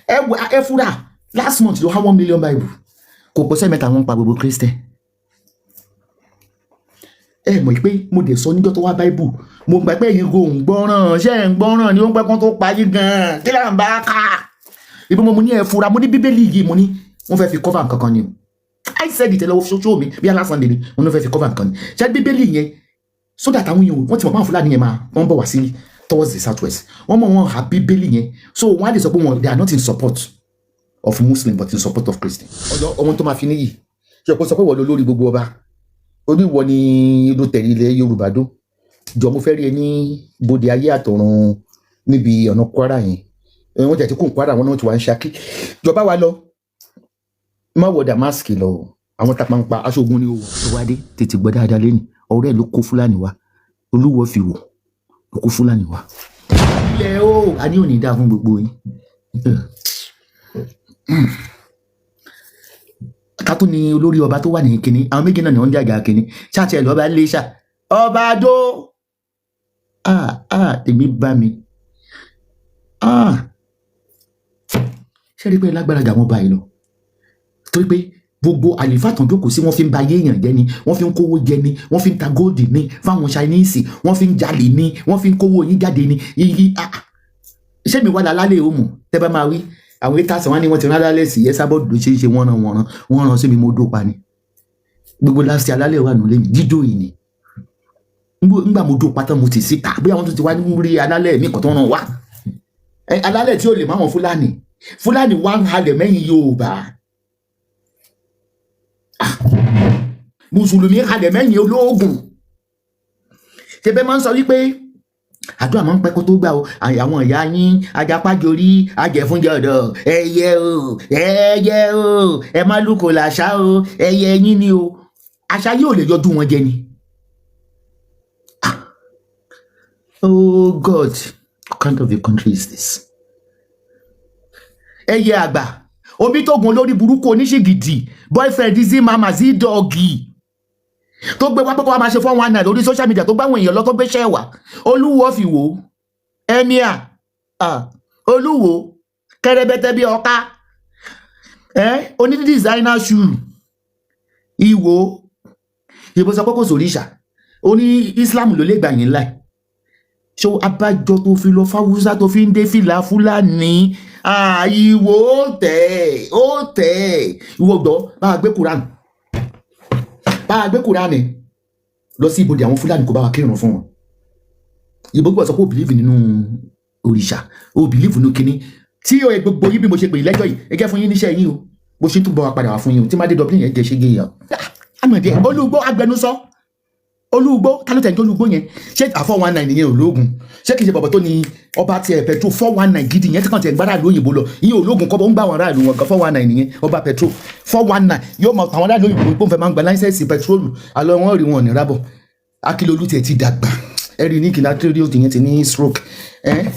Ẹ fúra, last month ló há 1 million Bible. Kò pọ̀ sẹ́mẹ́ta, wọ́n pa gbogbo Christian. Ẹ mọ̀ pé mo dẹ̀ sọ níjọ́ tó wá Bible, mo gbà pé ẹ̀yin kò ń gbọ́ràn. Ṣé ẹ̀ ń gbọ́ràn ni? Ó ń pẹ́ kán tó pa yín gan-an. Kí là ń bá ká ibi? Mo ní ẹ fura. Mo ní Bíbélì yìí, mo ní wọ́n fẹ́ fi cover nǹkan kan ni o. I said it lọ́wọ́ ṣoṣo mi bí alásán lè ní wọ́n fẹ́ fi cover nǹkan ni. Ṣé Bíbélì yẹn, so that àwọn èèyàn wọ́n ti mọ̀ pé àwọn Fúlàní yẹn máa wọ́n bọ̀ wá sí towards the south west, wọ́n mọ̀ wọ́n ha Bíbélì yẹn, so wọ́n á lè sọ pé wọ́n, they are not in support of Muslim but in support of Christian. Ọjọ́ ọmọ tó máa fi níyì ṣe kó sọ pé wọ́n lọ lórí gbogbo ọba oníwọ ni ló tẹ̀lé ilẹ̀ Yorùbá dó. Jọ, mo fẹ́ rí ẹ ní bòde ayé àtọ̀run níbi ọ̀nà Kwara yẹn. Wọ́n jẹ́ ti kó Kwara, wọn náà ti wá ń Ṣakí. Jọba wa lọ, má wọ damask lọ o. Àwọn tapampa aṣọ ogun ni ó wọ. Ìwádìí tètè gbọ́ dáadáa lẹ́nu ọ̀rẹ́ ẹ̀ ló kó Fúlàní wá. Olúwo fi wò ló kó Fúlàní wá. Ilẹ̀ o, a ní òní dáa fún gbogbo yín. Ká tó ní olórí ọba tó wà ní kínní, àwọn méjì náà ni wọ́n ń jàjà kínní ṣáàtì ẹ̀ lọ́ba lé ṣá ọba dó. Ah ah, tèmi bá mi. Ah, ṣé rí pé lágbára jà wọ́n báyìí lọ, torí pé gbogbo àlìfà tán jókòó sí, wọ́n fi ń ba ayé èèyàn jẹ́ ni, wọ́n fi ń kówó jẹ ni, wọ́n fi ń ta gold ní fáwọn Chinese, wọ́n fi ń jalè ní, wọ́n fi ń kówó yín jáde ní iyì. Ah, ṣé mi wà lálẹ́ òmù tẹ́ bá máa wí àwọn haters wọn ni wọ́n ti rán alálẹ̀ sí ẹ sábọ́ọ̀dù ló ṣe é ṣe. Wọ́n ràn wọ́n ràn wọ́n ràn sí mi, mo dó pa ni. Gbogbo láti alálẹ̀ wà nílé mi dídó yìí ni. Ngbà mo dó pátá, mo ti síta, bóyá wọ́n tún ti wá ní rí alálẹ̀ mi kan tó ràn wá. Alálẹ̀ tí ó lè má wọn Fúlàní, Fúlàní wá ń halẹ̀ mẹ́yìn Yorùbá. Ah, Mùsùlùmí halẹ̀ mẹ́yìn olóògùn. Ṣe bẹ́ẹ̀ máa ń sọ wípé àdúrà máa ń pẹ́ kó tó gbà o. Àwọn ìyá yín ajapájorí ajẹ̀fúnjọ̀dọ̀, ẹyẹ o, ẹyẹ o, ẹ má lùkò làṣà o, ẹyẹ yín ni o. Àṣà yóò lè yọjú wọn jẹ ni. Ah, oh God, what kind of a country is this? Ẹyẹ àgbà omi tó gun olórí burúkú oníṣègìdì, boyfriend zi mama zi dọ́ọ̀gì tó gbé wá pé kó wá máa ṣe 419 lórí social media, tó gbáwọn èèyàn lọ, tó gbé ṣẹ́ wà. Olúwo fi wò ó, emir, ah, olúwo kẹrẹbẹtẹ bí ọká ẹ oní designer shoe. Ìwò ìbò sọ pé kò sóríṣà, ó ní Islam ló lè gbà yín láì ṣó abájọ tó fi lọ fáwúsá tó fi ń dé fìlà Fúlàní. Ìwò ó tẹ̀, ó tẹ̀. Ìwọ gbọ́, bá a gbé Quran, bá a gbé Quran lọ sí ibodè àwọn Fúlàní, kó bá wa kírun fún wọn. Ìbò gbọ́ sọ pé ó believe nínú òrìṣà, ó believe nínú kinní tí ó yẹ gbogbo yín. Bí mo ṣe pè é lẹ́jọ́ yìí, ẹ jẹ́ fún yín níṣẹ́ yín o. Bó ṣe tún bọ̀ wá padà wá fún yín o, tí má dé Dublin yẹn jẹ́ ṣe gé yẹn. Àmọ̀dé olúgbó agbẹnusọ olúgbó, ta ló tẹ̀ ń tó olúgbó yẹn? Ṣé à 419 yẹn ológun? Ṣé kìí ṣe bọ̀bọ̀ tó ní ọba tiẹ̀ petrol 419 gidi yẹn tí kàn tiẹ̀ gbára lóyìnbó lọ? Ìyẹn ológun kọ́ bọ́ ń gbà wọn aráàlú wọn gan. 419 yẹn, ọba petrol 419 yóò mọ àwọn aráàlú òyìnbó pé òun fẹ́ máa ń gba license petrol àlọ́ wọn rí wọn ní rábọ̀. Akílolú tiẹ̀ ti dàgbà, ẹ̀rí ní kìnnà tí ó ti yẹn ti ní stroke. Ẹ̀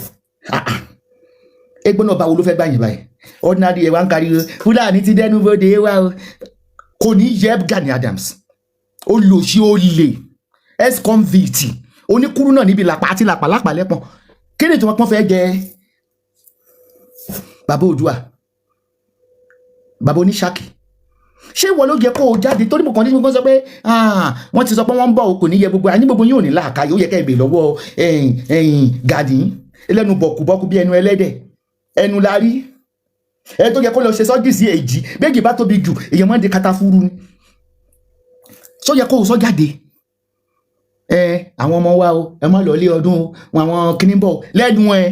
ẹgbẹ́ náà, báwo ló fẹ́ gbà yín báyìí? Ordinary ẹ̀ wá ń kárí Fúlàní ti dẹnu bóde wá o. Kò ní yẹ Gani Adams, olòṣì, olè, ex-convict, oníkúrú náà níbi làpá àti làpá lápá lẹ́pọ̀n. Kí ni tí wọ́n pọ́n fẹ́ jẹ bàbá Oòduà, bàbá oníṣàkì? Ṣé ìwọ ló jẹ kó o jáde? Torí mo kàn ní mo kàn sọ pé wọ́n ti sọ pé wọ́n ń bọ̀ o. Kò ní yẹ gbogbo àní gbogbo yín ò ní làákàyè. Ó yẹ ká ẹ bèèrè lọ́wọ́ ẹ̀yìn ẹ̀yìn Gani ẹlẹ́nu bọ̀kúbọ̀kú bí ẹnu ẹlẹ́dẹ̀, ẹnu la rí ẹ tó yẹ kó lọ ṣe sọ́jì sí èjì méjì bá tóbi jù, èèyàn máa ń di katafuru ni. Sọ yẹ kó o sọ jáde ẹ àwọn ọmọ wa o, ẹ má lọ ilé ọdún o, wọn àwọn kíní bọ̀ lẹ́nu ẹ.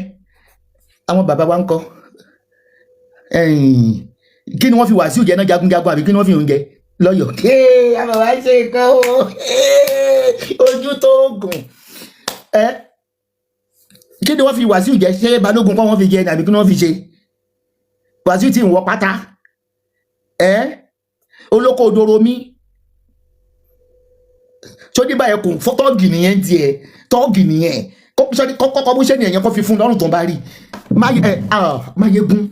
Àwọn bàbá wa ń kọ́ ẹ̀yìn, kí ni wọ́n fi Wàsíù jẹ náà? Jagunjagun àbí kí ni wọ́n fi ń jẹ lọ́yọ̀ọ́? Ee, àwọn bàbá ṣe nǹkan o. Ojú tó gùn ẹ, kí ni wọ́n fi Wàsíù jẹ? Ṣé Balógun kọ́ wọ́n fi jẹ ní àbí kí ni wọ́n fi ṣe? Wàsíù tí ń wọ pátá ẹ, olóko odoro mi sódì báyẹn kò fọ́. Tọ́ọ̀gì nìyẹn tiẹ̀, tọ́ọ̀gì nìyẹn. Kọ́kọ́ bó ṣe nìyẹn kó fi fún lọ́rùn tó ń bá rí Máyégún.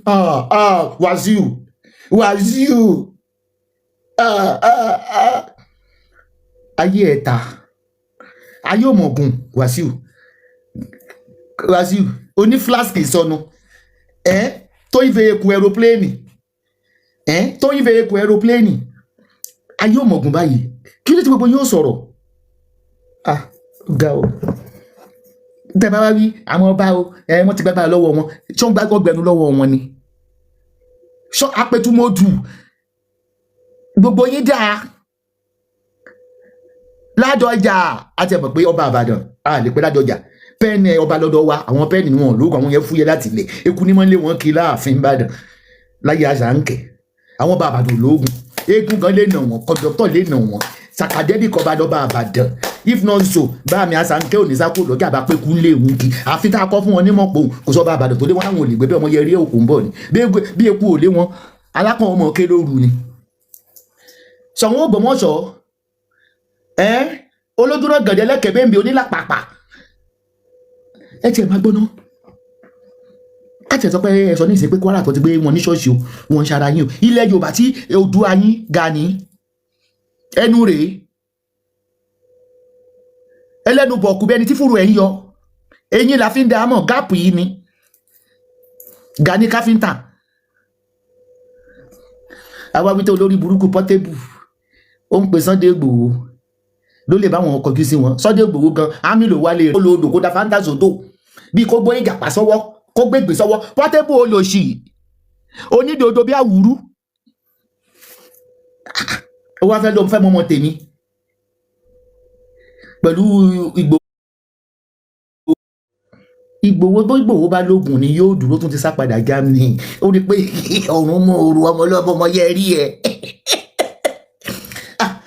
Wàsíù, Wàsíù, ayé ẹ̀ ta, ayé òmọ̀gùn. Wàsíù, Wàsíù oní flask ìsọnù ẹ. Tó ìfẹ́ eku aeroplane ẹ́, tó ìfẹ́ eku aeroplane, ayé ò mọ̀gùn báyìí. Kí ló ti gbogbo yóò sọ̀rọ̀? Ah, ga o. Tẹ́ bá wá wí àwọn ọba o, ẹ wọ́n ti gbàgbà lọ́wọ́ wọn. Ṣọ́ ń gbàgbọ́ gbẹnu lọ́wọ́ wọn ni? Ṣọ́ apẹtumọ́dù gbogbo yín dáa Ládọjà? Àti ẹ̀mọ̀ pé ọba Àbàdàn a lè pẹ́ Ládọjà pẹ́ẹ́nì ọba lọ́dọ̀ wa. Àwọn pẹ́ẹ́nì ni wọn lóògùn, àwọn yẹn fúyẹ́ láti ilẹ̀. Eku ní mọ́ lé wọn kiri láàfin Ìbàdàn láyé àṣà ń kẹ̀. Àwọn ọba Àbàdàn lóògùn, eégún gan lè nà wọn, kọ̀dọ̀tọ̀ lè nà wọn. Sàkàdẹ́bì kọba lọ́ba Àbàdàn. If not so, bá mi àṣà ń kẹ́ òní sákò lọ́jà bá pé kú lé òun kí àfi tá a kọ́ fún wọn ní mọ̀pọ̀. Kò sọ́ba Àbàdàn tó lé wọn, láwọn ò lè gbé bí ọmọ yẹrí òkú ń bọ̀ ni. Bí eku ò lé wọn, alákàn ọmọ ké lóru ni. Ṣọ̀ún Ògbómọ̀ṣọ́ ẹ́, olójúrò gẹ̀dẹ̀ lẹ́kẹ̀ẹ́ bẹ́ẹ̀ bí onílàpàpà. Ẹ tiẹ̀ máa gbóná káàtì. Ẹ̀ sọ pé ẹ sọ ní ìsìn pé Kwara tó ti gbé wọn ní ṣọ́ọ̀ṣì o, wọn ń ṣara yín o. Ilẹ̀ Yorùbá tí Oòduà yín ga ní ẹnu rèé, ẹlẹ́nu bọ̀kú bí ẹni tí fúru ẹ̀ ń yọ eyín la fi ń da mọ̀. Gap yìí ni Gani káfíńtà. Àwa wí tó olórí burúkú Portable, ó ń pe Sunday Igboho ló lè bá wọn kọjú sí wọn. Sunday Igboho gan ámì ló wálé, ó lo odò kó da fanta sódò bí kó gbé ìjàpá sọ́wọ́, kó gbégbé sọ́wọ́. Portable olòṣì onídòdó bí àwùrú, ó wá fẹ́ ló fẹ́ mọ́mọ́ tèmi pẹ̀lú Ìgbòho. Ìgbòho tó Ìgbòho bá lóògùn ni yóò dúró, tún ti sá padà Germany. Ó rí i pé ọ̀run mú ooru ọmọ ọlọ́mọ ọmọ yẹ rí ẹ. Ah,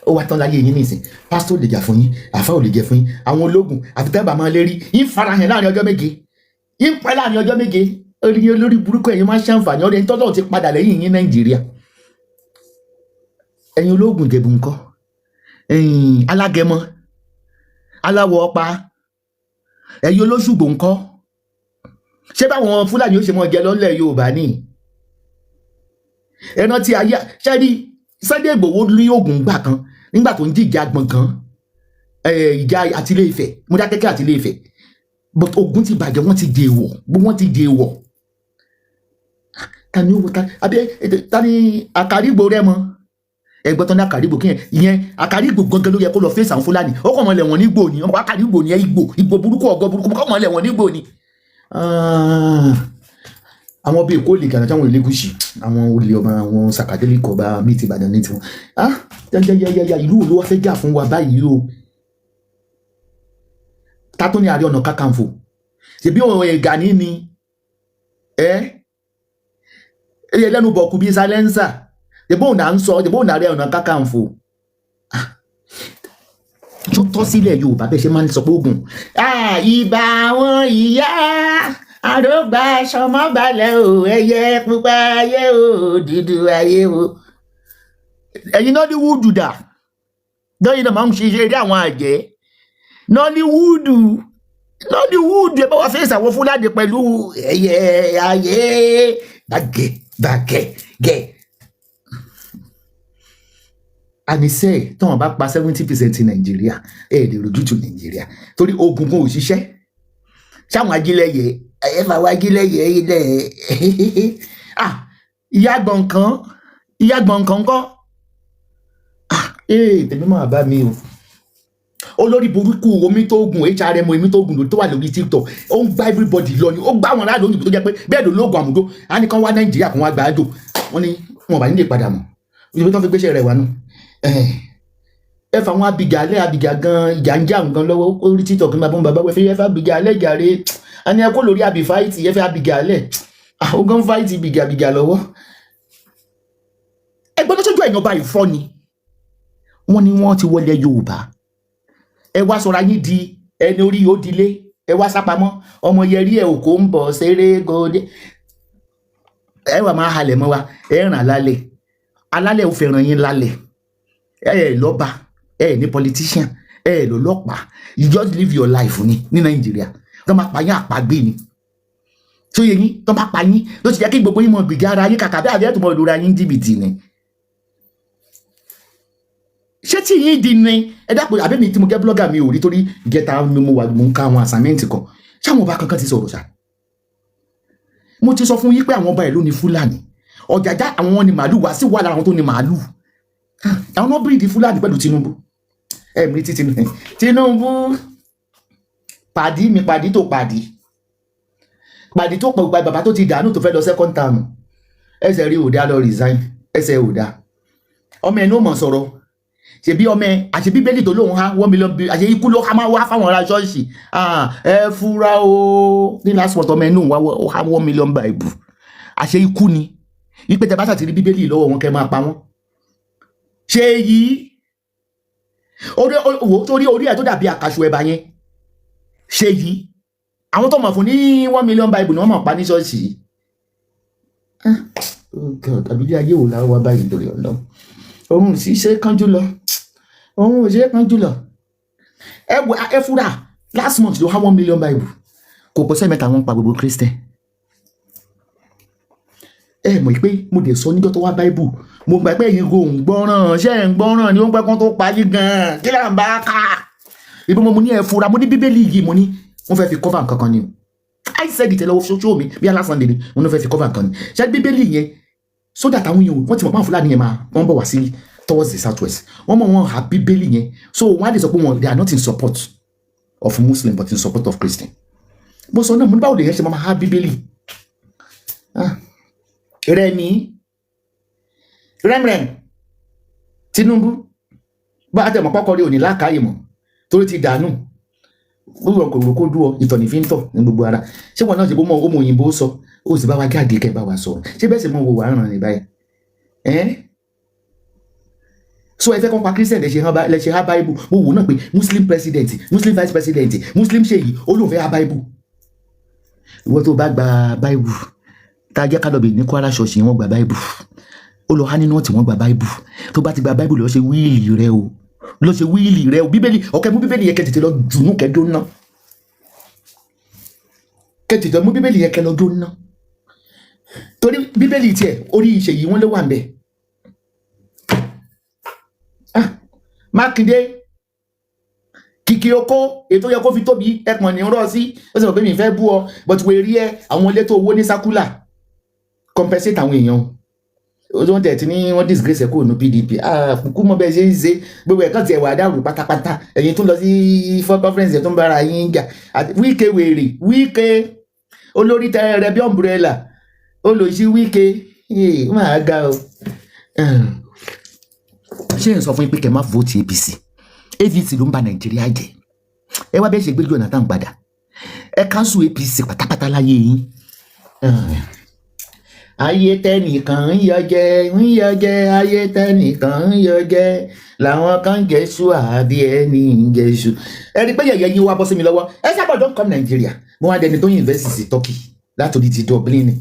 ó wá tán láyé yín nísìn. Pásítọ̀ ò lè jà fún yín, àfáà ò lè jẹ fún yín, àwọn ológun àfi tẹ́ bá máa lérí yín farahàn láàrin ọjọ́ 7 yín pẹ́. Láàrin ọjọ́ 7, orí olórí burúkú, ẹ̀yin máa ń ṣàǹfààní ọ̀rẹ́ tọ́lọ́ ti padà lẹ́yìn yín Nàìjíríà. Ẹ̀yin ológun Ìjẹ̀bù ńkọ́? Ẹ̀yin alágẹmọ aláwọ̀ ọ̀pá, ẹ̀yin olóṣùgbò ńkọ́? Ṣé báwọn Fúlàní ó ṣe mọ́ jẹ lọ́lẹ̀ Yorùbá ní ẹran tí ayé ṣẹ́rí? Sunday Igboho ní oògùn gbà kan nígbà tó ń jìjà gbọ̀ngàn, ìjà àti Ilé Ifẹ̀, Mọdákẹ́kẹ́ àti Ilé Ifẹ̀, but ogun ti bàjẹ́, wọ́n ti jẹ èèwọ̀, wọ́n ti jẹ èèwọ̀. Ta ni ó ta àbí ta ni Àkàrígbò rẹ mọ ẹgbẹ́ tán ní Àkàrígbò kí yẹn? Ìyẹn Àkàrígbò gangan ló yẹ kó lọ fèsì àwọn Fúlàní. Ó kàn mọ́ lẹ̀ wọ́n nígbò ni ọmọ Àkàrígbò ni. Ìgbò, Ìgbò burúkú, ọgọ́ burúkú, kọ́ mọ́ lẹ̀ wọ́n nígbò ni. Ah, àwọn bíi Èkó lè gànà táwọn Elégùṣì, àwọn olè ọba, àwọn sàkàdélì ọba míì ti Ìbàdàn ní tiwọn. Ah, yáyáyáyá, ìlú wo ló wá fẹ́ jà fún wa báyìí o? Ta tó ní Ààrẹ Ọ̀nà Kakanfò? Ṣèbí òun Gani ni ẹ ẹ lẹ́nu bọ̀kú bíi silencer. Ṣèbí òun náà ń sọ, ṣèbí òun náà Ààrẹ Ọ̀nà Kakanfò tó tọ́ sílẹ̀ Yorùbá bẹ́ẹ̀ ṣe máa ń sọ pé ogun ìbà àwọn ìyá àrògbà sọmọbalẹ̀ o, ẹyẹ pupa ayé o, dúdú ayé o. Ẹ̀yin Nollywood dà lọ́yìn náà máa ń ṣe eré àwọn àjẹ́ Nollywood. Nollywood, ẹ bá wa fèsì àwọn Fúlàní pẹ̀lú ẹyẹ ayé bàgẹ́ bàgẹ́ gẹ́. Àníṣe tí wọn bá pa 70% Nàìjíríà, ẹ lè rojútu Nàìjíríà torí ogun kan ò ṣiṣẹ́. Sáwọn ajílẹ̀yẹ ẹ fà wá ajílẹ̀yẹ ilẹ̀. Ah, ìyá gbọ̀ǹkan, ìyá gbọ̀ǹkan kọ́. Ah, ee, tèmi máa bá mi o. Olórí burúkú omi tó gùn hrm, omi tó gùn tó wà lórí TikTok, ó ń gbá everybody lọ ni. Ó gbá wọn láàdó òyìnbó tó jẹ́ pé bẹ́ẹ̀ ló lóògùn àmúdó. Á ní kán wá Nàìjíríà, kán wá gbà á jò. Wọ́n ní wọn bá nílé padà mọ́ ibi tó fi gbéṣẹ́ rẹ̀ wá nù. Ẹ fà wọn abìjà alẹ́, abìjà gan, ìjà ń jà nǹkan lọ́wọ́ orí TikTok ní bàbá bàbá wẹ́fẹ́. Ẹ fà abìjà alẹ́ jàre. A ní ẹ kó lórí àbí fight. Ẹ fẹ́ abìjà alẹ́, ó gan fight bìjà bìjà lọ́wọ́. Ẹ gbọ́dọ̀ sójú ẹ̀yàn ọba ìfọ́ ni wọ́n ní wọ́n ti wọlé Yorùbá. Ẹ wá sọra yín di ẹni orí yóò dilé. Ẹ wá sápamọ́ ọmọ yẹrí ẹ òkò ń bọ̀ ṣeré gòdè. Ẹ wà máa halẹ̀ mọ́ wa. Ẹ ràn lálẹ́, alálẹ̀ ò fẹ́ràn yín lálẹ́. Ẹ ẹ lọ́ba, ẹ ẹ ní politician, ẹ ẹ lọ́lọ́pàá. You just live your life ni ní Nàìjíríà. Tó máa pa yín, àpagbé ni tó yẹ yín. Tó máa pa yín ló ti jẹ́ kí gbogbo yín mọ gbèjà ara yín kàkà bí àbí ẹ̀ tó mọ ìlúra yín jìbìtì ni. Ṣé tí yín di ni? Ẹ dápò àbí mi tí mo jẹ́ blogger, mi ò rí torí ìjẹta mi mo wà, mo ń ka àwọn assignment kan. Ṣáwọn ọba kankan ti sọ̀rọ̀ ṣá? Mo ti sọ fún yín pé àwọn ọba ìlú ní Fúlàní Ọ̀jàjà, àwọn wọn ni màálù wá sí wà lára àwọn tó ní màálù. Àwọn náà breed Fúlàní pẹ̀lú Tinubu. Ẹ̀mí tí Tinubu pàdí mi, pàdí tó pàdí, pàdí tó pọ̀, gba bàbá tó ti dànù tó fẹ́ lọ second term. Ẹsẹ̀ rí òdá lọ resign, ẹsẹ̀ òdá. Ọmọ ẹ̀ ní ó mọ̀ sọ̀rọ̀. Ṣebí ọmọ ẹ àti Bíbélì tó lóun há 1 million àṣẹ ikú ló há máa wá fáwọn ará ṣọ́ọ̀ṣì. Ẹ fura o. Ní last month, ọmọ ẹ ní òun wá ó há 1 million Bible, àṣẹ ikú ni. Ipe tẹ bá ṣàtìrí Bíbélì lọ́wọ́ wọn, kẹ́ máa pa wọ́n. Ṣe yìí orí owó torí orí ẹ̀ tó dàbí àkàṣù ẹ̀bà yẹn. Ṣe yìí àwọn tó mọ̀ fún ní 1 million Bible ni wọ́n mọ̀ pa ní ṣọ́ọ̀ṣì yìí. Oh God, àbí ilé ayé wò láwọn wá báyìí lórí ọ̀nà? Òun sì ṣe kánjú lọ, òun ò ṣe kánjú lọ. Ẹ wò, ẹ fúra. Last month ló há 1 million Bible, kò pọ̀ sẹ́mẹ́ta, wọ́n pa gbogbo Christian. Ẹ mọ̀ pé mo dẹ̀ sọ níjọ́ tó wá Bible, mo gbà pé ẹ̀yin kò ń gbọ́ràn. Ṣé ẹ̀ ń gbọ́ràn ni? Ó ń pẹ́ kán tó pa yín gan-an. Kí là ń bá ká ibi? Mo ní ẹ fura. Mo ní Bíbélì yìí, mo ní wọ́n fẹ́ fi cover nǹkan kan ni o. I said it lọ́wọ́ ṣoṣo mi bí alásán lè ní wọ́n fẹ́ fi cover nǹkan ni. Ṣé Bíbélì yẹn, so that àwọn èèyàn wọ́n ti mọ̀ pé àwọn Fúlàní yẹn máa wọ́n bọ̀ wá sí towards the south west, wọ́n mọ̀ wọ́n ha Bíbélì yẹn, so wọ́n á lè sọ pé wọ́n, they are not in support of Muslim but in support of Christian. Mo sọ náà, mo ní báwo lè yẹn ṣe máa ha Bíbélì? Ah, Rẹ̀mí Rẹ́mrẹ́m Tinubu, bá a tẹ̀ mọ́ pọ́kọ́ rí òní láàkáyè mọ́ torí ti dànù gbogbo ọkọ̀ òrùkó dúọ ìtọ̀ ní fi ń tọ̀ ní gbogbo ara. Ṣé wọn náà ṣe bó mọ ọmọ òyìnbó sọ, ó sì bá wa jáde kẹ́ bá wa sọ̀rọ̀? Ṣé bẹ́ẹ̀ sì mọ wo wàá ràn ní báyìí ẹ́? So ẹ fẹ́ kọ́ pa Christian, lẹ ṣe ha Bible. Mo wò náà pé Muslim president, Muslim vice president, Muslim ṣe yìí, ó lóun fẹ́ ha Bible. Ìwọ tó bá gba Bible, tá a jẹ́ ká lọ bè ní Kwara ṣọ̀ṣì, wọ́n gba Bible. Ó lọ há nínú ọ̀tí, wọ́n gba Bible. Tó bá ti gba Bible, lọ ṣe will rẹ o, lọ ṣe will rẹ o. Bíbélì ọ̀kẹ́, mú Bíbélì yẹn kẹ́ tètè lọ jùnú kẹ́ dóná. Kẹ́ tètè mú Bíbélì yẹn kẹ́ lọ dóná, torí Bíbélì tiẹ̀ orí ìṣèyí wọn ló wà ń bẹ̀. Ah, Mákindé, kìkì oko ètò yẹ kó fi tóbi ẹpọ̀n ní rọ́ sí. Ó sì mọ̀ pé mi fẹ́ bú ọ, but wèrè ẹ, àwọn ilé tó owó ní sákúlà, compensate àwọn èèyàn o. Wọ́n tẹ̀ tí ní wọ́n disgrace ẹ̀ kúrò ní PDP. Kúkú mọ́ bẹ́ẹ̀ ṣe ń ṣe gbogbo ẹ̀kan tiẹ̀ wà dàrú pátápátá. Ẹ̀yin tún lọ sí for conference ẹ̀ tó ń bára yín jà. Àti Wike, wèrè Wike, olórí tẹ́rẹ̀ rẹ bí umbrella, olùsí Wike, ó máa ga o. Ṣé n sọ fún yín pé kẹ́ má vote APC? APC ló ń ba Nàìjíríà jẹ́. Ẹ wá bẹ́ẹ̀ ṣe gbé Jonathan padà, ẹ cancel APC pátápátá láyé yín. Ayé tẹnìkan ń yọ jẹ, ń yọ jẹ, ayé tẹnìkan ń yọ jẹ làwọn kan ń jẹṣu àbí ẹni ń jẹṣu. Ẹ rí i pé yẹ̀yẹ́ yín wá bọ́ sí mi lọ́wọ́. Ẹ sábà don come Nigeria. Mo wá dẹni tó invest sí Turkey látòrí ti Dublin ni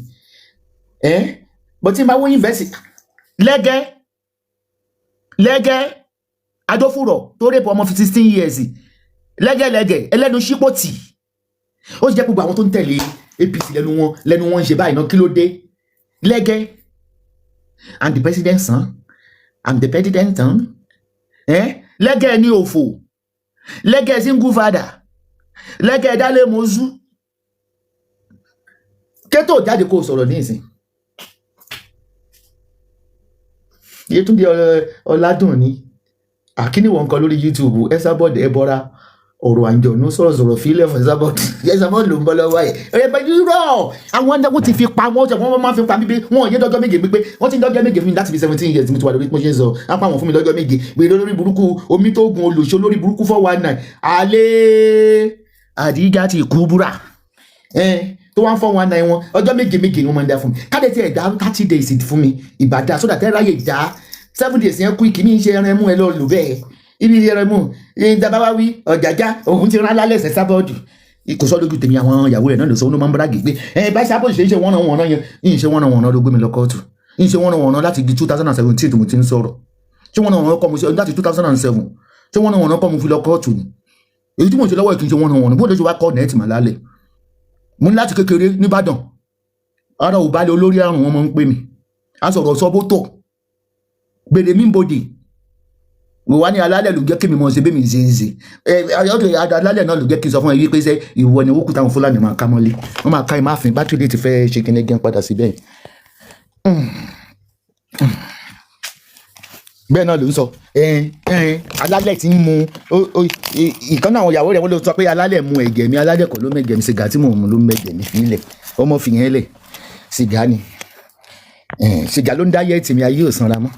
ẹ bó tí n bá wọ́n invest. Lẹ́gẹ́ lẹ́gẹ́ adófúrọ̀ tó rape ọmọ 16 years, lẹ́gẹ́lẹ́gẹ́ ẹlẹ́nu ṣípòtì. Ó sì jẹ́ gbogbo àwọn tó ń tẹ̀lé APC lẹ́nu wọn ń ṣe báyìí náà. Kí ló dé? Lẹ́gẹ́, and the president son, and the president son, eh? Lẹ́gẹ́ ní òfò, lẹ́gẹ́ single father, lẹ́gẹ́ dálé mọ́sú kétò jáde kó sọ̀rọ̀ ní ìsìn. Yétúndé Ọládùn ní àkíní wọn kan lórí YouTube. Esabod ẹbọra ọ̀rọ̀ àǹjọ̀nú sọ̀rọ̀sọ̀rọ̀ fílẹ̀ fún Esabod. Esabod ló ń bọ́ lọ́wọ́ ẹ̀ ẹ̀ bẹ́ irọ́. Àwọn ẹ̀dá ti fi pa wọ́n, wọ́n máa fi pa bíbí wọn ò yé dọ́jọ́ 7 pípé. Wọ́n ti ń dọ́jọ́ 7 fún mi láti fi 17 years. Mo ti wà lórí mo ṣe ń sọ apá wọn fún mi lọ́jọ́ 7. Gbèrè lórí burúkú omi tó gun olùṣọ́ lórí burúkú 419 alẹ́ àdíjà ti kú búra tó wá ń 419 wọn. Ọjọ́ méje méje ni wọ́n máa ń dá fún mi. Káde tí ẹ̀ dá 30 days fún mi ìbàdàn, sódà tẹ́ ráyè dá 7 days yẹn quick. Mi ń ṣe ẹran mú ẹ lọ lò bẹ́ẹ̀ ibi ẹran mú ìjàmbá wá wí ọ̀jàjà òun ti rán lálẹ́ ẹsẹ̀ sábọ́ọ̀dù kò sọ lójú tèmi. Àwọn ìyàwó rẹ̀ náà ló sọ, ó ló máa ń brag pé ẹ bá sábọ́ọ̀dù ṣe ń ṣe wọ́n náà wọ́n náà yẹn ń ṣe wọ́n náà wọ́n náà ló gbé mi lọ kóòtù, ń ṣe wọ́n náà wọ́n náà láti di 2017 tí mo ti ń sọ̀rọ̀. Ṣé wọ́n náà wọ́n kọ́ mo ṣe láti 2007? Ṣé wọ́n náà wọ́n náà kọ́ mo fi lọ kóòtù ni? Èyí tí mo ṣe lọ́wọ́ kì í ṣe wọ́n náà wọ́n bó ló ṣe wá kọ́ nẹ́ẹ̀tì mà lálẹ́. Mo ní láti kékeré nìbàdàn, ara ò balẹ̀, olórí àrùn wọn máa ń pè mí. A sọ̀rọ̀ sọ́bótò gbèrè mí bodè. Wà ní alálẹ̀ ló jẹ́ kí mi mọ̀ ṣe bí mi ṣe ń ṣe. Ẹ ọdún alálẹ̀ náà ló jẹ́ kí n sọ fún ẹ wípé ṣe ìwọ ni owó táwọn Fúlàní máa ká mọ́lé, wọ́n máa ká ẹ máa fin bátìrì ti fẹ́ ṣe kíní gan padà síbẹ̀. Bẹ́ẹ̀ náà ló ń sọ alálẹ̀ tí ń mu ìkan náà. Àwọn ìyàwó rẹ̀, wọ́n ló sọ pé alálẹ̀ mu ẹ̀jẹ̀ mi. Alálẹ̀ kọ́ ló mẹ̀jẹ̀ mi, sìgá tí mò ń mu ló mẹ̀jẹ̀ mi. Nílẹ̀ ọmọ fìyẹn lẹ̀, sìgá ni. Sìgá ló ń dá yẹ́ tèmi. Ayé ò sanra mọ́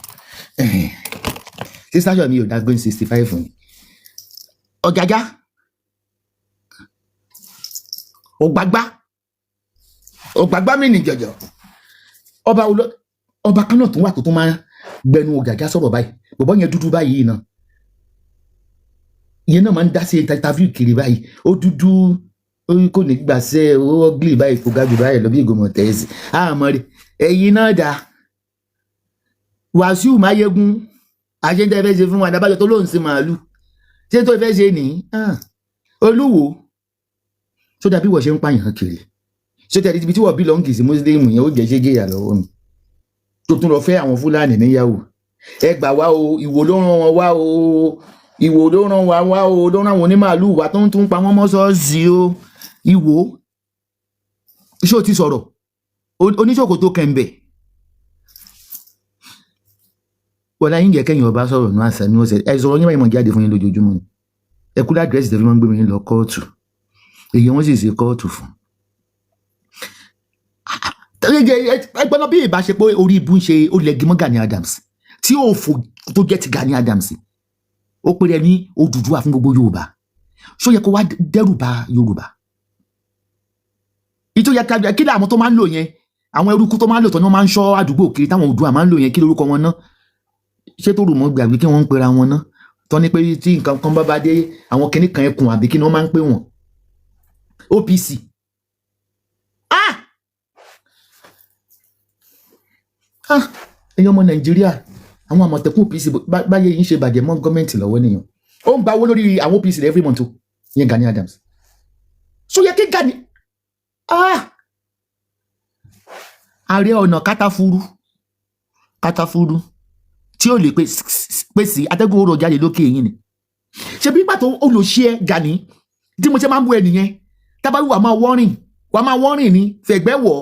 sísájọ mi ò dá gbé 65 ni. Ọ̀gágá ògbágbá ògbágbá mi ní jọjọ. Ọba ọba kan náà tó wà tó tún máa gbẹnu Ọ̀gágá sọ̀rọ̀ báyìí. Bọ̀bọ́ yẹn dúdú báyìí náà, ìyẹn náà máa ń dá sí interview kiri báyìí. Ó dúdú, ó kò ní gbàṣẹ, ó ugly báyìí, kò ga jù báyìí lọ bí ìgòmọ̀ tẹ̀sí àmọ́ rẹ̀. Ẹ̀yin náà dá Wàsíù Máyégún àṣẹ fẹ́ ṣe fún wa dábàjọ tó lóun sin màálù. Ṣé tó fẹ́ ṣe nìyí? Olúwo tó dàbí wọ́n ṣe ń pààyàn kiri, ṣé tẹ̀lé ibi tí wọ́n belong sí mùsùlùmí yẹn, ó jẹ́ ṣégeyà lọ́wọ́ mi tó tún lọ fẹ́ àwọn Fúlàní níyàwó. Ẹ gbà wá o, Ìwò ló ràn wọn wá o, Ìwò ló ràn wá wá o, ló ràn àwọn onímàálù wá tó ń tún pa wọ́n mọ́ ṣọ́ọ̀ṣì o. Ìwò, ṣé o ti sọ̀rọ̀ oníṣòkòtò kẹ̀ǹbẹ̀? Wọlé ayé ń jẹ́ kẹ́yìn ọba sọ̀rọ̀ ní àṣà ní ọ̀sẹ̀. Ẹ sọ̀rọ̀ yín báyìí, mọ̀ jáde fún yín lójoojúmọ́ ni. Ẹ kú ládírẹ́sì tẹ́ fi máa ń gbé mi lọ kóòtù, èyí wọ́n sì ṣe kóòtù fún. Ẹgbẹ́ náà, bí ìbáṣepọ̀ orí ibu ń ṣe, ó lẹ́gi mọ́ Gani Adams tí ó fò tó jẹ́ ti Gani Adams. Ó pèrè ní Odùduwà fún gbogbo Yorùbá. Ṣó yẹ kó wá dẹ́rù bà Yorùbá? Ìtò yẹ kí làwọn tó máa ń lò yẹn, àwọn eruku tó máa ń lò tó ní wọ́n máa ń ṣọ́ àdúgbò kiri táwọn Oòduà máa ń lò yẹn, kí lórúkọ wọn ná? Ṣé tó rò mọ́ gbàgbé kí wọ́n ń pera wọn ná tó ní pé tí nǹkan kan bá bá dé, àwọn kinní kan ẹkùn àbí kí ni wọ́n máa ń pè wọ́n? OPC. Ah ah, ẹ̀yin ọmọ Nàìjíríà, àwọn Àmọ̀tẹ́kùn OPC, báyé yín ṣe bàjẹ́ mọ́ gọ́ọ̀mẹ̀ntì lọ́wọ́ nìyẹn. Ó ń gba owó lórí àwọn OPC every month o, ìyẹn Gani Adams. So yẹ kí Gani, ah, Ààrẹ Ọ̀nà Kátáfúrú Kátáfúrú tí ó lè pè sí atẹ́gùn oró jáde lókè yín ni. Ṣebí pàtó olùṣe ẹ Gani tí mo ṣe máa ń bú ẹ nìyẹn. Tábàlù wà máa wọ́rìn, wà máa wọ́rìn ní fẹ̀gbẹ́ wọ̀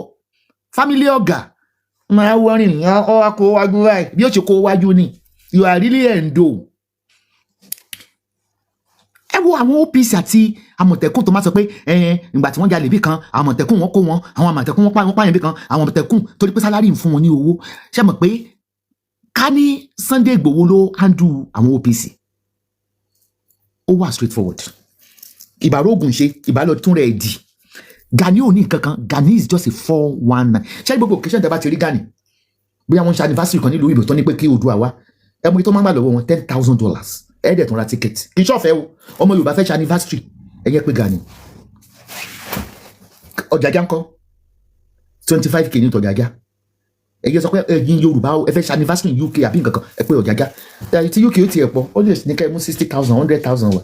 fámílì ọ̀gá máa wọ́rìn ọ wá kó wájú báyìí bí ó ṣe kó wájú ni. You are really endo. Ẹ wo àwọn OPC àti Àmọ̀tẹ́kùn tó máa sọ pé ẹ̀ẹ́n ìgbà tí wọ́n jalè bí kan, Àmọ̀tẹ́kùn wọn kó wọn, àwọn Àmọ̀tẹ́kùn wọn pààyàn bí kan, àwọn Àmọ̀tẹ́kùn torí pé salary ń fún wọn ní owó. Ṣé mọ̀ pé ká ní Sunday Igboho ló handle àwọn OPC, ó wà straightforward, ìbárógùn ṣe ìbálò tún rẹ̀ dì. Gani ò ní nǹkan kan. Gani is just a 419. Ṣé gbogbo occasion tẹ́ bá ti rí Gani, bóyá wọ́n ń ṣe anniversary kan nílùú ìbò tó ní pé kí Oòduà wá, ẹ mú tó máa ń gbà lọ́wọ́ wọn, $10,000. Ẹ dẹ̀ tún ra ticket. Kì í ṣọ̀fẹ́ o. Ọmọ Yorùbá fẹ́ ṣe anniversary, ẹ yẹ pé Gani. Ọ̀jájá ńkọ́? 25K ní tọ̀jájá. Ẹ yẹ sọ pé ẹ̀yin Yorùbá ẹ fẹ́ ṣe anniversary UK àbí nǹkan kan, ẹ pé Ọ̀jájá. Tí UK ó tiẹ̀ pọ̀, ó lè ní ká ẹ mú 60,000, 100,000 wá.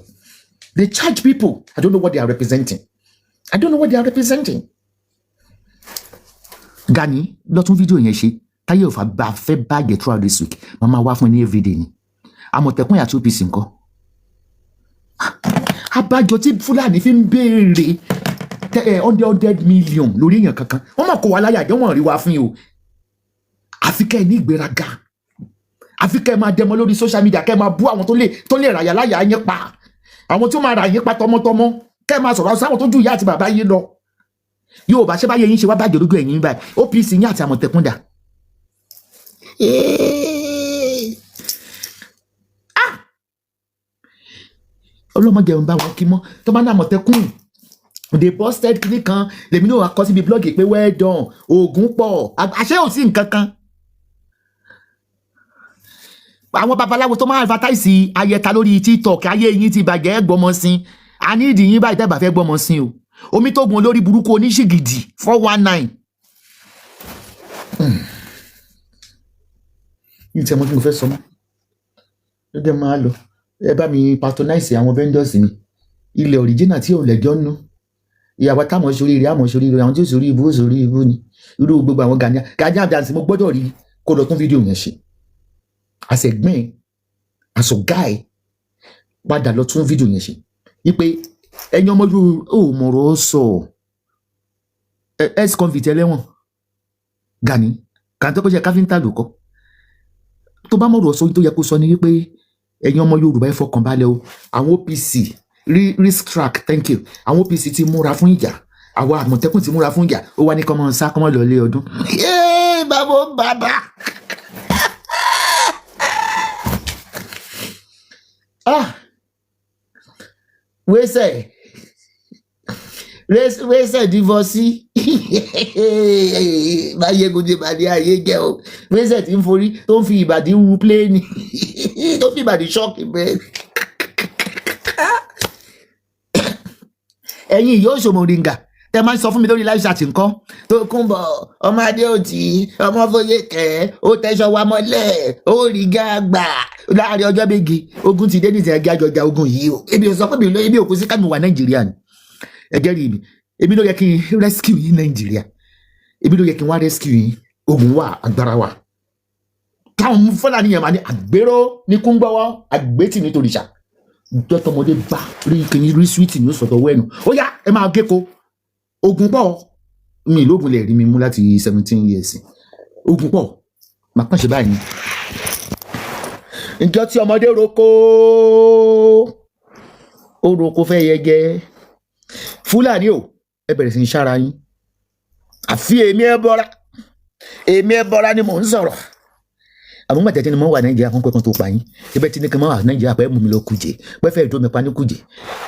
They charge people. I don't know what they are representing. I don't know what they are representing. Gani, lọ tún fídíò yẹn ṣe. Táyé òfà bá fẹ́ bàjẹ́ throughout this week, màmá wá fún ẹ ní everyday ni. Àmọ̀tẹ́kùn àti OPC ńkọ́? Abájọ tí Fúlàní fi ń béèrè 100 million lórí èèyàn kankan, wọ́n mọ̀ kó wa láyà jẹ́, wọ́n rí wa fún yìí o. Àfi kẹ́ ẹ ní ìgbéraga, àfi kẹ́ ẹ máa dẹmọ lórí social media, kẹ́ ẹ máa bú àwọn tó lè ràyà láyà yín pa, àwọn tó máa rà yín pa tọmọtọmọ, kẹ́ ẹ máa sọ̀rọ̀ sáwọn tó ju ìyá àti bàbá yín lọ. Yóò bá ṣe báyé yín ṣe wá bàjẹ́ lójú ẹ̀yìn báyìí. OPC yín àti Àmọ̀tẹ́kùn dà? Ah! Ọlọ́mọdé ń bá wọn kí mọ́ tó bá ní Àmọ̀tẹ́kùn they busted kìíní kan, lèmi náà wá kọ síbi blog pé well done, oògùn pọ̀, àṣẹ ò sí nǹkan kan. Àwọn babaláwo tó máa advertise ayẹta lórí TikTok, ayé yín ti bàjẹ́. Gbọmọ sí a ní ìdí yín báyìí tẹ́ bá fẹ́ gbọmọ sí o. Omi tó gun olórí burúkú oníṣìgìdì 419. Ní tí ẹ mọ tí mo fẹ́ sọ mọ́ ló jẹ́ máa lọ. Ẹ bá mi patronize àwọn vendors mi, ilẹ̀ original tí ò lẹ́jọ́ nú. Ìyàwó táwọn sóríire àmọ́ sóríire, àwọn tí ó sórí ibú ó sórí ibú ni. Irú gbogbo àwọn Gani Gani Adams, mo gbọ́dọ̀ rí kó lọ tún fídíò yẹn ṣe àṣẹgbìn. As a guy, padà lọ tún fídíò yẹn ṣe wípé ẹ̀yin ọmọ Yorùbá ò mọ̀rọ̀ sọ. Ex convict, ẹlẹ́wọ̀n Gani kàńtó kó ṣe káfíńtà ló kọ́ tó bá mọ̀rọ̀ sọ, tó yẹ kó sọ ni wípé ẹ̀yin ọmọ Yorùbá, ẹ fọkàn balẹ̀ o, àwọn OPC risk track, thank you, àwọn OPC ti múra fún ìjà, àwọn Àmọ̀tẹ́kùn ti múra fún ìjà. Ó wá ní kọ́mọ sá, kọ́mọ lọ lé ọdún. Yéé, bàbá bàbá, ah, wẹ́sẹ̀ wẹ́sẹ̀ divorce báyégun ti bàdí ayé jẹ́ o. Wẹ́sẹ̀ tí ń forí tó ń fi ìbàdí ru plane, tó fi ìbàdí shock bẹ́ẹ̀. Ẹ̀yin yóò ṣòmòrìǹgà tẹ máa ń sọ fún mi lórí live chat nǹkan tó kún bọ̀. Ọmọ Adéòtí, ọmọ Fóyèkẹ́, ó tẹ̀sán wa mọ́lẹ̀, ó rí gàgbà láàrin ọjọ́ méje. Ogun ti dé ní ìsìn, ẹgbẹ́ àjọjà ogun yìí o. Ebi ò sọ pé mi ló ebi ò kú sí kámi wà Nàìjíríà ni. Ẹgẹ́ rí mi, ebi ló yẹ kí n rescue yín Nàìjíríà, ebi ló yẹ kí n wá rescue yín. Ogun wà, agbára wà, táwọn Fúlàní yẹn máa ní àgbérò ní kúngbọ́wọ́ àgbétì nítorí ṣá ìjọ tọmọdé bá rí kìíní rí sweet ní sọ̀tọ̀ wẹ́nu. Ó yá, ẹ máa gé ko. Ogun pọ̀, mi ìlógun lè rí mi mú láti 17 years. Ogun pọ̀, màá kàn ṣe báyìí ni. Ìjọ tí ọmọdé roko, ó roko fẹ́ yẹgẹ. Fúlàní o, ẹ bẹ̀rẹ̀ sí ní sára yín. Àfi èmi ẹ bọ́ra, èmi ẹ bọ́ra ni mò ń sọ̀rọ̀. Àwọn gbàtẹ́ tí ni mo wà Nàìjíríà fún pẹ́ kan tó pa yín, ibẹ̀ tí ni kí n máa wà Nàìjíríà pẹ́ mú mi lọ Kùjẹ́ pẹ́ fẹ́ dó mi pa ní Kùjẹ́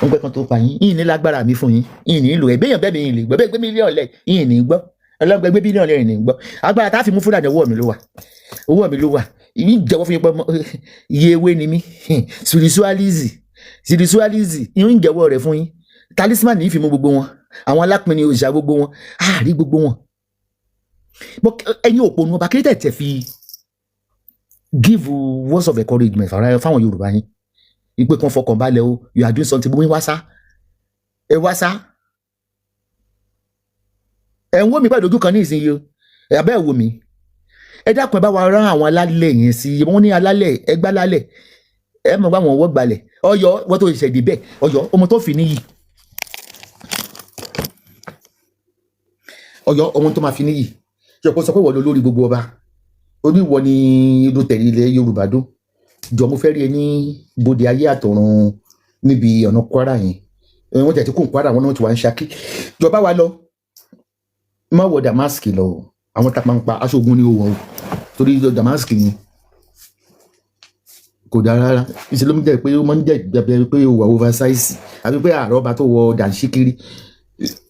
ń pẹ́ kan tó pa yín. Yìí ní lágbára mi fún yín, yìí ní ìlò ẹ̀ béèyàn bẹ́ẹ̀ mi yìí lè gbọ́ bẹ́ẹ̀ gbé mílíọ̀nù lẹ̀, yìí ní gbọ́ ọlọ́gbẹ́ gbé bílíọ̀nù lẹ̀, yìí ní gbọ́. Agbára tá a fi mú Fúlàní, ọwọ́ mi ló wà, owó mi ló wà. Yìí jẹ́wọ́ fún yín pé iye ewé ni mí. Spiritualism, spiritualism yìí ń jẹ́wọ́ rẹ̀ fún yín. Talisman yìí fi mú gbogbo wọn, àwọn alápinni òòṣà gbogbo wọn, àárí gbogbo wọn. Ẹ̀yin òpònú ọba kí tẹ̀ fi give words of encouragement fáwọn Yorùbá yín ìpè kan, fọkàn balẹ̀ o, you are doing something. Bóyá wá sá, ẹ wá sá. Ẹ ń wò mí pẹ̀lú ojú kan ní ìsinyìí o, ẹ abẹ́ ẹ̀ wò mí. Ẹ dákun, ẹ bá wa rán àwọn alálẹ̀ yẹn sí. Wọ́n ní alálẹ̀, ẹ gbá lálẹ̀, ẹ mọ̀ bá wọn wọ́ gbalẹ̀. Ọ̀yọ́ wọ́n tó ṣẹ̀ṣẹ̀ dé bẹ́ẹ̀, Ọ̀yọ́ ọmọ tó fi níyì, Ọ̀yọ́ ọmọ tó máa fi níyì. Ṣe kó sọ pé wọ́n lọ lórí gbogbo ọba oníwọ ni ló tẹ̀lé ilẹ̀ Yorùbá dó. Jọ, mo fẹ́ rí ẹ ní bòde ayé àtọ̀run níbi ọ̀nà Kwara yẹn. Wọ́n tẹ̀ tí kò ń Kwara, wọn náà ti wà ń Ṣakí. Jọba wa lọ, má wọ damask lọ o. Àwọn tapampa aṣọ ogun ni ó wọ o, torí damask yẹn kò dára rárá. Ìṣe ló ń jẹ́ pé ó máa ń jẹ́ ìgbàgbé pé ó wà oversize, àbí pé àrọ́bà tó wọ dànṣíkiri.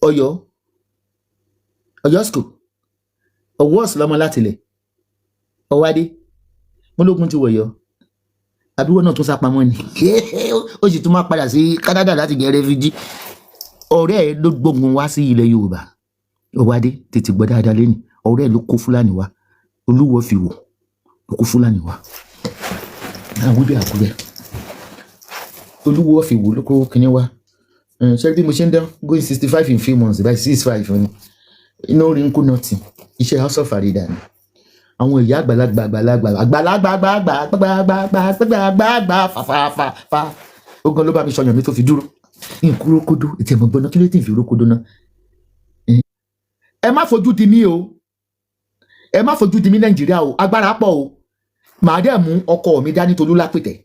Ọ̀yọ́, Ọ̀yọ́ school ọwọ́ ọ̀sùn láti ilẹ̀ ọwádé mọ́lógún ti wọ̀yọ́, àbúrò náà tún sá pamọ́ ni, ó sì tún máa padà sí Canada láti jẹ́ refugee. Ọ̀rẹ́ ẹ̀ ló gbógun wá sí ilẹ̀ Yorùbá. Ọwádé, tètè gbọ́ dáadáa lẹ́nu. Ọ̀rẹ́ ẹ̀ ló kó Fúlàní wá. Olúwo fi wò ló kó Fúlàní wá. Àwọn ibi Àkúrẹ́, Olúwo fi wò ló kó kinní wá. Ṣé bí mo ṣe ń dán, going 65 in few months by 65 ni. Iná orí ń kó nothing. Iṣẹ́ House of Farida ni. Àwọn ìyá àgbàlagbà àgbàlagbà àgbàlagbà àgbàlagbà àgbàlagbà àgbàlagbà fàfàfà ogun ló bá mi sọyàn mi tó fi dúró nǹkan rókódó ètò ẹ̀mọ̀ gbọ́ná. Kí ló tì fi rókódó náà? Ẹ má fojú di mí o, ẹ má fojú di mí. Nàìjíríà o, agbára pọ̀ o. Màá dẹ̀ mú ọkọ mi dání, Tolú Lápìtẹ̀.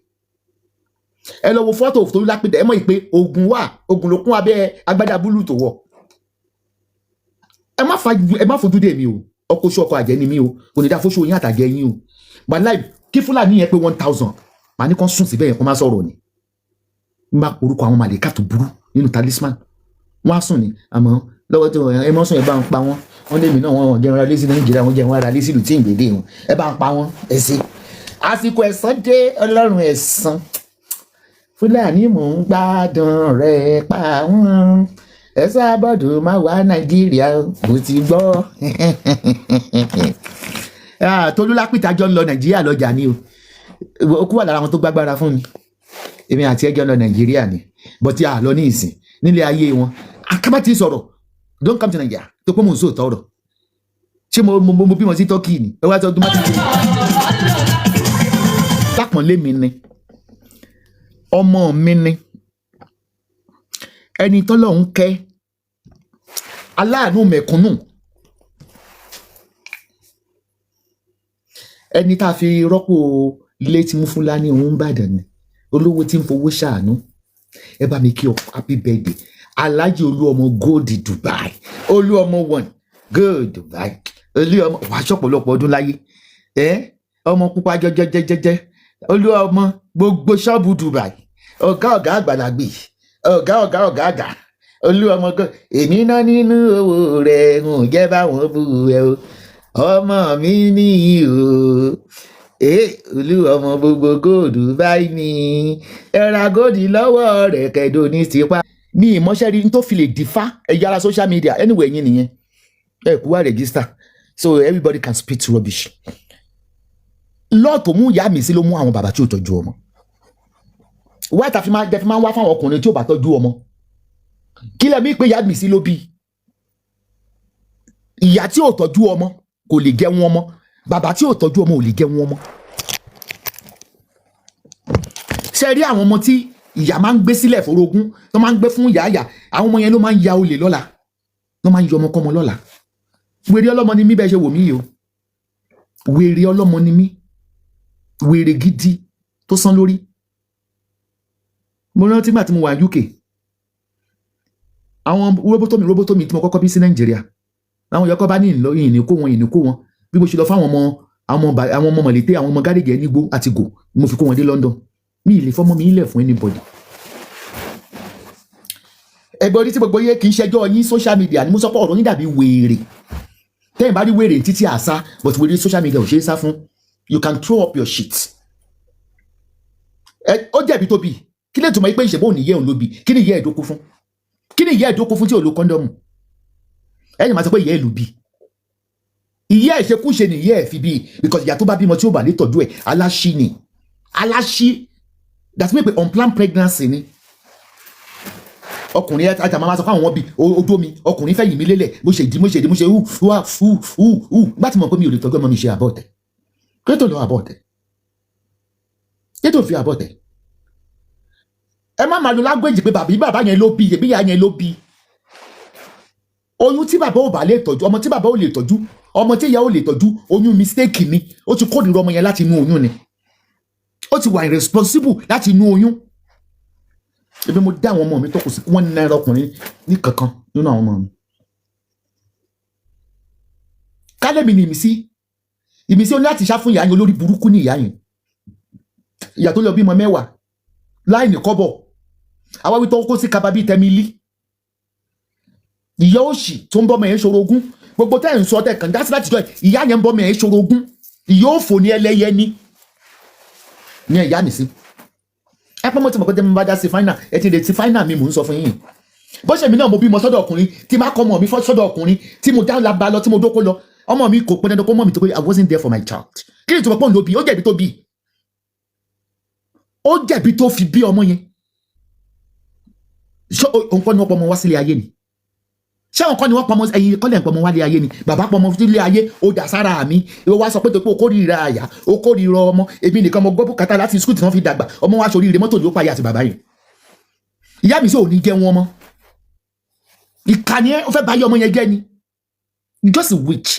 Ẹ lọ wo fọ́tò Tolú Lápìtẹ̀, ẹ mọ̀ pé ogun wà, ogun ló kún abẹ́ agbádá búlù tó wọ̀. Ẹ má fojú dé mi o. Ọkọ oṣù, ọkọ àjẹ́ ni mí o. Kò ní dá fóṣù yín àtàjẹ́ yín o. Wàláì, kí Fúlàní yẹn pé 1,000, màá ní kán sùn síbẹ̀ yẹn, kó má sọ̀rọ̀ ni. N bá orúkọ àwọn màlẹ́kà tó burú nínú talisman, wọ́n á sùn ni. Àmọ́ lọ́wọ́ tí ẹ mọ́ sùn, ẹ bá ń pa wọ́n. Wọ́n lé mi náà, wọ́n jẹun ra lé sí Nàìjíríà, wọ́n jẹun ra lé sí ìlú tí ń gbèdé wọn. Ẹ bá ń pa wọ́n. Ẹ ṣe àsìkò ẹ̀san dé, Ọlọ́run ẹ̀san. Fúlàní, mò ń gbádùn rẹ̀, pa wọ́n. Ẹ sábọ̀dù má wá Nàìjíríà, mo ti gbọ́. Tolú Lápìtà jọ ń lọ Nàìjíríà lọ́jà ni o. Ó kú wà lára àwọn tó gbágbára fún mi. Èmi àti ẹjọ́ lọ Nàìjíríà ni, but a lọ ní ìsìn nílé ayé wọn. Akábá ti sọ̀rọ̀, don't come to Nigeria, tó pé mò ń sòótọ́ ọ̀rọ̀. Ṣé mo bímọ sí Turkey ni? Ẹ wá sọ ọdún mọ́tò lápọ̀nlé mi ni. Ọmọ mi ni ẹni tọ́lọ́run kẹ́, aláàánú mẹ̀kúnnù, ẹni tá a fi rọ́pò ilé tí mú Fúlàní òun Ìbàdàn ni, olówó tí ń fowó ṣàánú. Ẹ bá mi kí ọ, happy birthday, Alhaji Olúọmọ Gold Dubai, Olúọmọ one Gold Dubai, Olúọmọ wàá ṣọ̀pọ̀lọpọ̀ ọdún láyé. Ẹ ọmọ pupa jẹjẹjẹjẹjẹ, Olúọmọ gbogbo ṣọ́ọ̀bù Dubai, ọ̀gá ọ̀gá àgbàlagbè, ọ̀gá ọ̀gá ọ̀gá àgà, Olúọmọ gan èmi náà nínú owó rẹ̀ ń jẹ́ báwọn bú ẹ o. Ọmọ mi ní o, ee, Olúọmọ gbogbo Gold Dubai ni ẹ ra gold lọ́wọ́ rẹ̀ kẹ́dọ̀ ní tipa ní ìmọ̀ṣẹ́ rí tó fi lè dífá. Ẹ yára social media anyway, yín nìyẹn, ẹ kú wá register so everybody can spit rubbish. Lọ́ọ̀ tó mú ìyá mi sí ló mú àwọn bàbá tí ò tọ́jú ọmọ wá ta fi máa jẹ́ fi máa ń wá fáwọn ọkùnrin tí ò bá tọ́jú ọmọ. Kí lẹ́mí pé ìyá mi sí ló bí ìyá tí ò tọ́jú ọmọ kò lè jẹun ọmọ, bàbá tí ò tọ́jú ọmọ ò lè jẹun ọmọ. Ṣe rí àwọn ọmọ tí ìyá máa ń gbé sílẹ̀ forogún, tó máa ń gbé fún ìyá ìyá, àwọn ọmọ yẹn ló máa ń ya olè lọ́la, ló máa ń yọ ọmọ kọ́mọ lọ́la. Wèrè ọlọ́mọ ni mí, bẹ́ẹ̀ ṣe wò mí yìí o. Wèrè ọlọ́mọ ni mí, wèrè gidi tó sán lórí. Mo rántí nígbà tí mo wà UK, àwọn robotomi robotomi tí mo kọ́kọ́ bí sí Nàìjíríà, àwọn yọkọ́ bá ní ìlọ ìní kó wọn, ìní kó wọn. Bí mo ṣe lọ fáwọn ọmọ, àwọn ọmọ mọ̀lété, àwọn ọmọ gáréjì ẹ̀ nígbó àti gò, mo fi kó wọn dé London. Mi ì lè fọmọ mi ilẹ̀ fún anybody. Ẹgbẹ́ orí tí gbogbo yẹ kì í ṣẹjọ́ yín. Social media ni mo sọ pé ọ̀rọ̀ yín dàbí wèrè. Tẹ́yìn bá rí wèrè títí àṣà, but wèrè social media ò ṣeé sá fún. You can throw up your shit. Ẹ ó jẹ̀bi tóbi. Kí lè túmọ̀ pé ìṣẹ̀bọ̀ òní yẹ òun ló bí? Kí ni ìyá ẹ̀ dókó fún? Kí ni ìyá ẹ̀ dókó fún tí ò lo condom? Ẹ̀yìn máa sọ pé ìyá ẹ̀ ló bí. Ìyá ẹ̀ ṣekúṣe ni ìyá ẹ̀ fi bí, because ìyá tó bá bímọ tí ó bá lè tọ́jú ẹ̀, aláṣí ni, aláṣí. That's mean pé unplanned pregnancy ni. Ọkùnrin ajá máa sọ fún àwọn bí odó mi, ọkùnrin fẹ̀yìn mi lélẹ̀, mo ṣe ìdí, mo ṣe ìdí, mo ṣe hù wá hù hù hù. Gbá tí mo pé mi ò lè tọ́jú ọmọ mi, ṣe abort ẹ̀. Kí ló tó lọ abort ẹ̀? Kí ló tó fi abort ẹ̀? Ẹ má máa lo language pé bàbí bàbá yẹn ló bí, ìyá yẹn ló bí. Oyún tí bàbá ò bá lè tọ́jú, ọmọ tí bàbá ò lè tọ́jú, ọmọ tí ìyá ò lè tọ́jú, oyún mistake ni. Ó ti kórìíra ọmọ yẹn láti inú oyún ni. Ó ti wà irresponsible láti inú oyún. Ebi mo dá àwọn ọmọ mi tó kù sí wọ́n náírà ọkùnrin ní kankan nínú àwọn ọmọ mi. Kálẹ̀mí ni ìmísí, ìmísí ó ní láti ṣá fún ìyá yẹn. Olórí burúkú ní ìyá yẹn, ìyá tó lọ bímọ 10 láì ní kọ́bọ̀. Àwa wí tó kó sí kaba bíi tẹmílí, ìyá òṣì tó ń bọ́mọ yẹn ṣorogún. Gbogbo tẹ́ ẹ̀ ń sọ tẹ́ kàn dá sí láti jọ, ìyá yẹn ń bọ́mọ yẹn ṣorogún. Ìyá òfò ní ẹlẹ́yẹ ní ní ìyá mi sí. Ẹ pọ́n mọ́ tí mo kọ́ tẹ́ mo bá dá sí final, ẹ ti retí final mi. Mò ń sọ fún yín, bó ṣe mi náà mo bímọ sọ́dọ̀ ọkùnrin, tí má kọ́ ọmọ mi sọ́dọ̀ ọkùnrin, tí mo dá laba lọ, tí mo dóko lọ, ọmọ mi kò pọn dandan kó mọ̀ mi tó pé I wasn't there for my child. Kí ni ìtumọ̀ pọ́n ló bí? Ó jẹ̀bi tó bí, ó jẹ̀bi tó fi bí ọmọ yẹn. Ṣé òun kọ́ ni wọ́n pọ̀ ọmọ wá sílé ayé ni? Ṣé òun kọ́ ni wọ́n pọ̀ ọmọ? Ẹ̀yin kọ́lẹ̀ ń pọ̀ ọmọ wálé ayé ni? Bàbá pọ̀ ọmọ sílé ayé, ó dà sára mi. Ìwọ wá sọ pé tó pé o kórìíra àyà, o kórìíra ọmọ. Èmi nìkan mo gbọ́ bùkátà láti school tí wọ́n fi dàgbà. Ọmọ wa sórí ire, mọ́tò ni ó payà àti bàbá yẹn. Ìyá mi sì ò ní jẹ́ wọn mọ́. Ìkànnì ẹ, ó fẹ́ bá yé ọmọ yẹn jẹ́ ni, just a witch.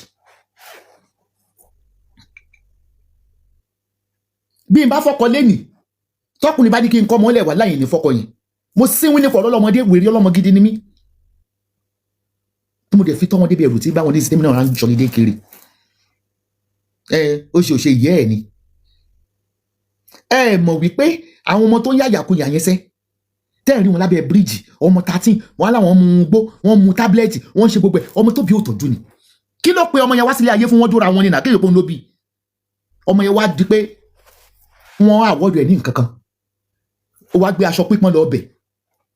Bí n bá fọkọ lẹ́nì, tọkùnrin bá ní kí n kọ́ ọmọ lẹ̀ wá láyìn ní fọkọ yẹn. Mo síwín nípa ọ̀rọ̀ ọlọ́mọdé. Wèrè ọlọ́mọ gidi ni mí, tí mo dẹ̀ fi tọ́ wọn débi ẹrù tí báwọn ní sinmi náà ń sọlídé kiri. Ẹ ó ṣe òṣè ìyẹ́ ẹ̀ ni. Ẹ mọ̀ wípé àwọn ọmọ tó ń yàyàkuyà yẹn sẹ́ tẹ́ ẹ̀ rí wọn lábẹ́ bíríìjì, ọmọ 13, wọn láwọn mu gbó, wọn mu tablet, wọ́n ń ṣe gbogbo ẹ̀. Ọmọ tó bí ò tọ́jú ni. Kí ló pe ọmọ yẹn wá sílé ayé fún? Wọn dóra wọn ni nà kéèyàn pé òun ló bí ọmọ yẹn. Wá di pé wọ́n àwọ̀dù ẹ̀ ní nǹkan kan, ó wá gbé aṣọ pípọ́n lọ ọbẹ̀.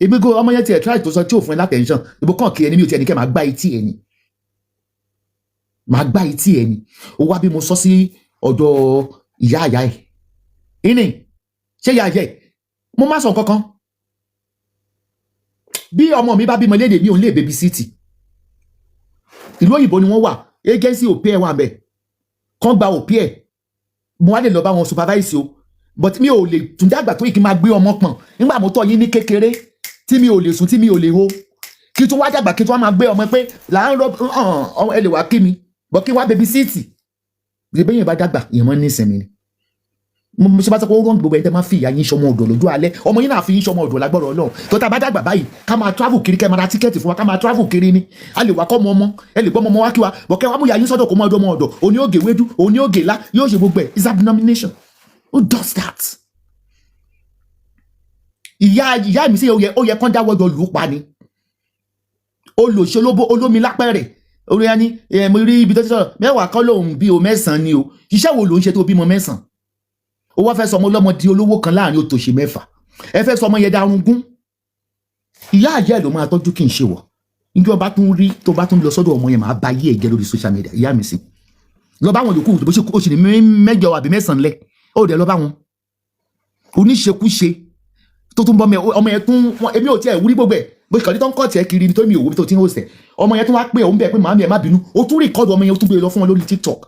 Èmi go ọmọ yẹn tiẹ̀ try tó sọ tí ò fún ẹ látẹ̀ńṣàn ìbò kàn kí ẹni mi ò tiẹ̀ ní kẹ́ máa gbá etí ẹ ni, máa gbá etí ẹ ni. Ó wá bí mo sọ sí ọ̀dọ̀ ìyá àyà ẹ̀ ìní. Ṣé ìyá àyà ẹ̀ mo má sọ nǹkan kan? Bí ọmọ mi bá bímọ léde, mi ò ń lè baby sit. Ìlú òyìnbó ni wọ́n wà, agency au pair wà bẹ́ẹ̀ kán gba au pair, mo wá lè lọ bá wọn supervise o. But mi ò lè tún dàgbà tó yìí kí n máa gbé ọmọ pọ̀n nígbà mo tọ́ yín ní kékeré, tí mi ò lè sùn, tí mi ò lè ho, kí tún wá dàgbà, kí tún wá máa gbé ọmọ pé là ń rọ. Ẹ lè wá kí mi bọ́, kí wá baby sit. Bí bẹ́yìn bá dàgbà, èèyàn máa ń ní ìsinmi ni. Mo ṣe bá sọ pé ó rán gbogbo ẹni tẹ́ máa fi ìyá yín ṣọmọ ọ̀dọ̀ lójú alẹ́, ọmọ yín náà fi yín ṣọmọ ọ̀dọ̀ lágbọ́rọ̀ Ọlọ́run. Tó tá a bá dàgbà báyìí, ká máa travel kiri, kẹ́ máa ra ticket fún wa, ká máa travel kiri ni. A lè wá kọ́ ọmọ ọmọ, ẹ lè gbọ́ ọmọ ọmọ wá kí wa bọ̀, kẹ́ wá mú ìyá yín sọ́dọ̀, kó mọ́ ọdọ ọmọ ọ̀dọ̀, òní ògè wédú, òní ògè lá, yóò ṣe gbogbo ẹ̀. Is abomination. Who does that? Ìyá mi sí, ó yẹ kán dáwọ́ jọ lù ú pa ni. Olùṣolóbó olómi lápẹ̀rẹ̀ orí ẹni ẹ. Mo rí ibi tó ti sọ̀rọ̀, 10 kọ́ lòun bí o, 9 ni o. Iṣẹ́ wo ló ń ṣe tó bímọ 9? Ó wá fẹ́ sọ ọmọ ọlọ́mọ di olówó kan láàrin òtòṣì 6. Ẹ fẹ́ sọ ọmọ yẹn darungún. Ìyá àyẹ́ ẹ̀ ló máa tọ́jú, kí n ṣe wọ̀. Níjọ́ bá tún rí tó bá tún lọ sọ́dọ̀ ọmọ yẹn, máa bá yé ẹ̀ jẹ́ lórí social media. Ìyá mi sí lọ bá wọn yòókù bó ṣe ó sì ní 8 àbí 9 lẹ̀, ó dẹ̀ lọ bá wọn oníṣekúṣe tó tún bọ́ mi. Ọmọ yẹn tún èmi ò tiẹ̀ wúrí gbogbo ẹ̀ bó ṣe kàn ní tó ń kọ́ tiẹ̀ kiri nítorí mi ò wo bí tó ti ń hòsẹ̀. Ọmọ yẹn tún wá pé òun bẹ̀ pé, "Màámi, ẹ̀ má bínú." Ó tún record ọmọ yẹn, ó tún gbé lọ fún wọn lórí TikTok.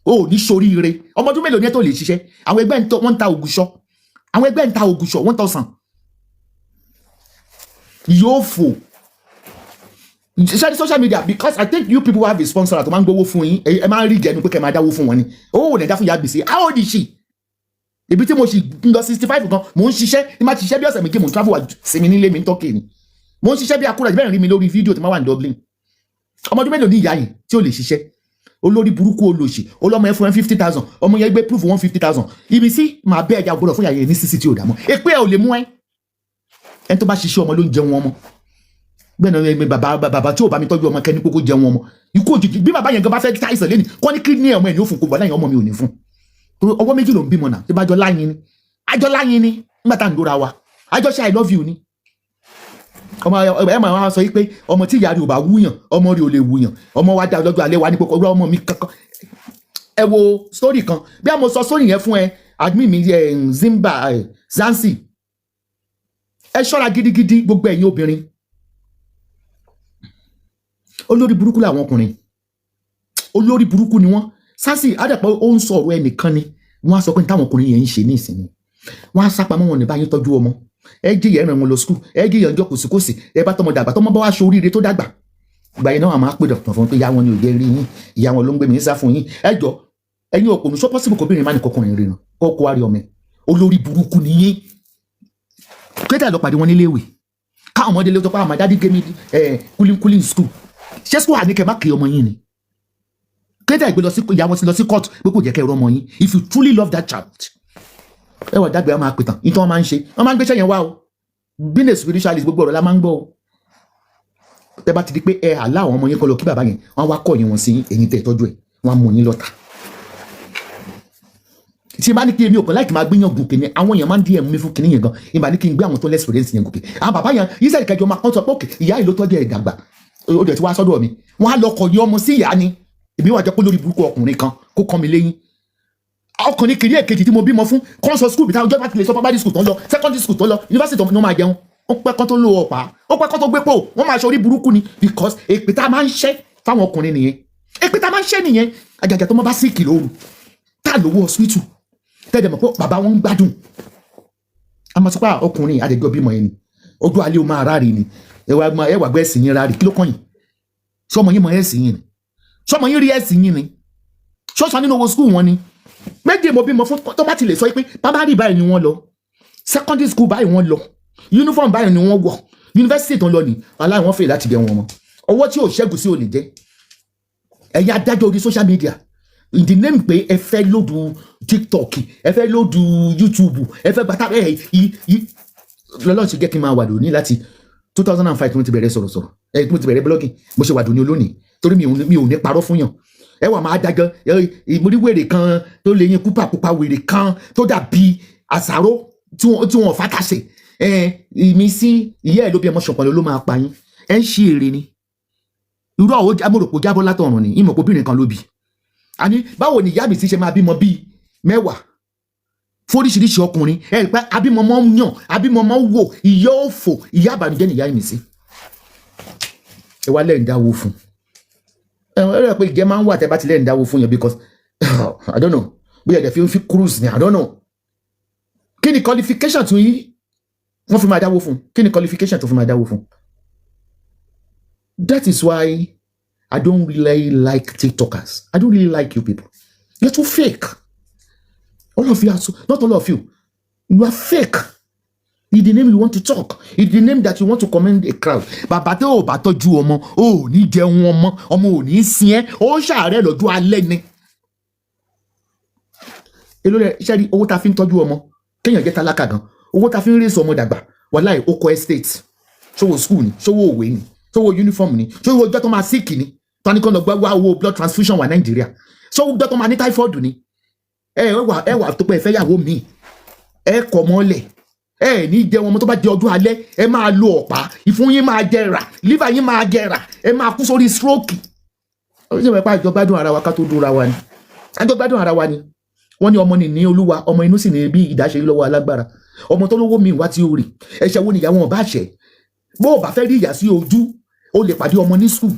Ó ní soríire. Ọmọ ọdún mélòó ni ẹ tó lè ṣiṣẹ́? Àwọn ẹgbẹ́ wọ́n ń ta ògùṣọ́, àwọn ẹgbẹ́ ń ta ògùṣọ́ 1,000 yóò fò ṣe ní social media, because I think you people have a sponsor tó máa ń gbowó fún yín. Ẹ máa ń rí ìjẹnu pé kẹ́ máa dáwó fún wọn ni. Owó wò lè dá fún ìyá gbèsè? How old is she? Ibi tí mo sì ń lọ 65 gan, mò ń ṣiṣẹ́ ní má ṣiṣẹ́ bí ọ̀sẹ̀ 2, mò ń travel wá sinmi nílé mi ń tọ́kì ni. Mò ń ṣiṣẹ́ bí akúrẹ́ bẹ́ẹ̀ rí mi lórí fídíò tí máa wà ní Dublin. Ọmọ ọdún mélòó ní ìyá yìí tí ò lè ṣiṣẹ́? Olórí burúkú, olòṣì, olọmọ ẹ fún ẹ 50,000, ọmọ yẹn gbé proof 150,000. Ibi sí màá bẹ́ ẹja gbọdọ̀ fún ìyá yẹn ní sísí tí ò dà mọ́ èpè ẹ ò lè mú ẹ. Ẹni tó bá ṣiṣẹ́ ọmọ ló ń jẹun ọmọ. Bẹ́ẹ̀ náà ni bàbá bàbá tí ò bá mi tọ́jú ọmọ kẹ́ni kókó jẹun ọmọ ikú òjijì. Bí bàbá yẹn gan bá fẹ́ ṣàìsàn lẹ́nu kọ́ ní kídìní ọmọ ẹ̀ ní ó fún, kò bọ̀ lẹ́yìn ọmọ mi ò ní fún. Torí ọwọ́ méjì ló ń bímọ náà. Tí bá jọ láyìn ni, àjọ láyìn ni nígbà tá à ń dóra wa, àjọ ṣe "I love you" ni. Ọmọ ẹ máa wá sọ yìí pé ọmọ tí ìyá rẹ̀ ò bá wúyàn, ọmọ rẹ̀ ò lè wúyàn. Ọmọ wa dá lọ́jọ́ alẹ́ wa ní kókó ọmọ mi kankan. Ẹ wo story kan bí a mo sọ story yẹn fún ẹ, admin mi ẹ Zimba ẹ Zansi. Ẹ ṣọ́ra gidigidi, gbogbo ẹ̀yin obìnrin. Olórí burúkú làwọn ọkùnrin, olórí burúkú ni wọ́n. Sansi adàpọ̀ ó ń sọ̀rọ̀ ẹnìkan ni wọ́n á sọ pé táwọn ọkùnrin yẹn ń ṣe ní ìsinmi, wọ́n á sápamọ́ wọn ní báyìí tọ́jú ọmọ. Ẹ jìyà, ẹ ràn wọn lọ school, ẹ jìyà ọjọ́ kòsíkòsí. Ẹ bá tọmọ dàgbà, tọmọ bá wá ṣoríire tó dàgbà, ìgbà yẹn náà àmọ́ àpè dọ̀tàn fún pé ìyá wọn ni ò jẹ́ rí yín, ìyá wọn ló ń gbé mi sá fún yín. Ẹ jọ, ẹ̀yin òpònú, sọ possible kóbìnrin má ní kọkùnrin ríran kó kó wá rí ọmọ ẹ? Olórí burúkú ni yín. Kéde lọ pàdé wọn nílé ìwé, káwọn ọmọdé lè tó pa àmọ́ daddy gé mi kúlíkúlí school. Ṣé school àníkẹ́ má kí ọmọ yín ni? Kéde ìgbé lọ sí ìyá wọn sí lọ sí court pé kò jẹ́ kẹ́ ẹ rọ́mọ yín. If you truly love that child, ẹ wà dàgbé, a máa pè tán nítorí wọn máa ń ṣe, wọn máa ń gbéṣẹ́ yẹn wá o. Being a spiritualist, gbogbo ọ̀rọ̀ la máa ń gbọ́ o. Tẹ bá ti di pé ẹ àlá àwọn ọmọ yín kọ́ lọ kí bàbá yẹn, wọ́n wá kọ́ yín wọn sí ẹ̀yin tẹ̀ tọ́jú ẹ̀, wọ́n á mú yín lọ́tà. Tí n bá ní kí èmi ò kàn láìkí máa gbéyàn gòkè ni, àwọn èèyàn máa ń DM mi fún kinní yẹn gan. Ìbá ní kí n gbé àwọn tó less experience yẹn gòkè, àwọn bàbá yẹn yíṣẹ́ ìkẹjọ máa kọ́ sọ pé òkè ìyá yìí ló tọ́jú ẹ̀ dàgbà, ó dẹ̀ ti wá sọ́dọ̀ mi, wọ́n á lọ kọ̀ yí ọmọ sí ìyá ni. Èmi wà jẹ́ pé lórí burúkú ọkùnrin kan kó kọ́ mi léyìn. Ọkùnrin kìíní èkejì tí mo bímọ fún kọ́ sọ school bí táwọn ìjọba ti lè sọ primary school tó ń lọ, secondary school tó ń lọ, university tó ń máa jẹun. Ó pẹ́ kán tó lo ọ̀pá, ó pẹ́ kán tó gbé pò, wọ́n máa ṣe orí burúkú ni, because èpè tá a máa ń ṣẹ́ fáwọn ọkùnrin nìyẹn. Èpè tá a máa ń ṣẹ́ nìyẹn. Àjàjà tó máa bá sick lóru, tá a lówó hospital, tẹ́lẹ̀ mọ̀ pé bàbá wọn ń gbádùn, a máa sọ pé ọkùnrin àdẹjọ́ bímọ yẹn ni ojú alẹ́ o máa ráre ni. Ẹ wà gbẹ́ ẹ̀sìn yín ráre, kí ló kàn yín? Sọmọ yín mọ ẹ̀sìn yín ni? Sọmọ yín rí ẹ̀sìn yín ni? Ṣọ́ọ̀ṣọ́ nínú owó school wọn ni? Méje mo bímọ fún, tó bá ti lè sọ pé primary báyìí ni wọ́n lọ, secondary school báyìí wọ́n lọ, uniform báyìí ni wọ́n wọ̀, university tó ń lọ ní aláì, wọ́n fèrè láti jẹ wọn mọ́. Ọwọ́ tí ò ṣẹ́gun sí ò lè jẹ́. Ẹ̀yin adájọ́ orí social media, in the name pé ẹ fẹ́ load TikTok, ẹ fẹ́ load YouTube, ẹ fẹ́ gbàtà ẹ yí lọ́lọ́run ṣe jẹ́ kí n máa wà lónìí. Láti 2005 tí mo ti bẹ̀rẹ̀ sọ̀rọ̀sọ̀rọ̀ ẹ, tí mo ti bẹ̀rẹ̀ blogging, mo ṣe wà dòní olónìí, torí mi ò ní parọ́ fún yàn. Ẹ wà máa dájọ́. Mo rí wèrè kan tó lè yín kúpà pupa, wèrè kan tó dàbí àṣàrò tí wọ́n fàtàṣe ẹ. Ìmísí ìyá ẹ ló bí ọmọ ṣọ̀pọ̀lọ́ ló máa pa yín. Ẹ ń ṣe èrè ni. Irú àwọn amúròpó jábọ́ látọ̀run ni ìmọ̀ pé obìnrin kan ló bí. Àní báwo ni ìyá mi ti ṣe máa bímọ bíi 10 fóríṣiríṣi ọkùnrin? Ẹ rí pé abímọmọ ń yàn, abímọmọ wò, ìyá òfò, ìyá àbànújẹ́ nìyá mi sí. Ẹ wá lẹ́yìn dáwó fún ẹ. Ẹ rẹ pé ìjẹ́ máa ń wà tẹ́ bá ti lẹ́yìn dáwó fún yẹn, because I don't know bóyá ẹ̀ fi ń fi cruise ni, I don't know. Kí ni qualification tí wọ́n fi máa dáwó fún? Kí ni qualification tó fi máa dáwó fún? That is why I don't really like TikTokers. I don't really like you people. You're too fake. All of you are so, not all of you, you are fake. In the name you want to talk, in the name that you want to command a crowd. Bàbá tó o bá tọ́jú ọmọ, o ò ní jẹun ọmọ, ọmọ ò ní sin ẹ́, ó ṣàárẹ̀ lọ́jọ́ alẹ́ ni. Èló rẹ̀ ṣe rí owó tá a fi ń tọ́jú ọmọ? Kéèyàn jẹ́ tálákà gan, owó tá a fi ń raise ọmọ dàgbà, wàláì, ó kọ́ estate. Ṣówó school ni? Ṣówó òwe ni? Ṣówó uniform ni? Ṣówó ọjọ́ tó máa sick ni, tani kan lọ gbá wá owó blood transfusion wà Nàìjíríà? Ṣówó ọjọ́ tó máa ní typhoid ni? Ẹ wà tó pé ẹ fẹ́ yàwó mi, ẹ kọ̀ mọ́lẹ̀, ẹ ní jẹun ọmọ. Tó bá di ọdún alẹ́, ẹ máa lo ọ̀pá ìfun yín, máa jẹrà, liver yín máa jẹrà, ẹ máa kú sórí stroke. Ó ṣe wọ́n pé àjọ gbádùn ara wa ká tó dúra wa ni, àjọ gbádùn ara wa ni. Wọ́n ní ọmọ ní ní Olúwa, ọmọ inú sì ní bí ìdáṣe lọ́wọ́ alágbára. Ọmọ tó lówó mi wá tí ó rì, ẹ̀ṣẹ̀ wo nìyàwó wọn bá ṣẹ̀? Bó o bá fẹ́ rí ìyà sí ojú, o lè pàdé ọmọ ní school,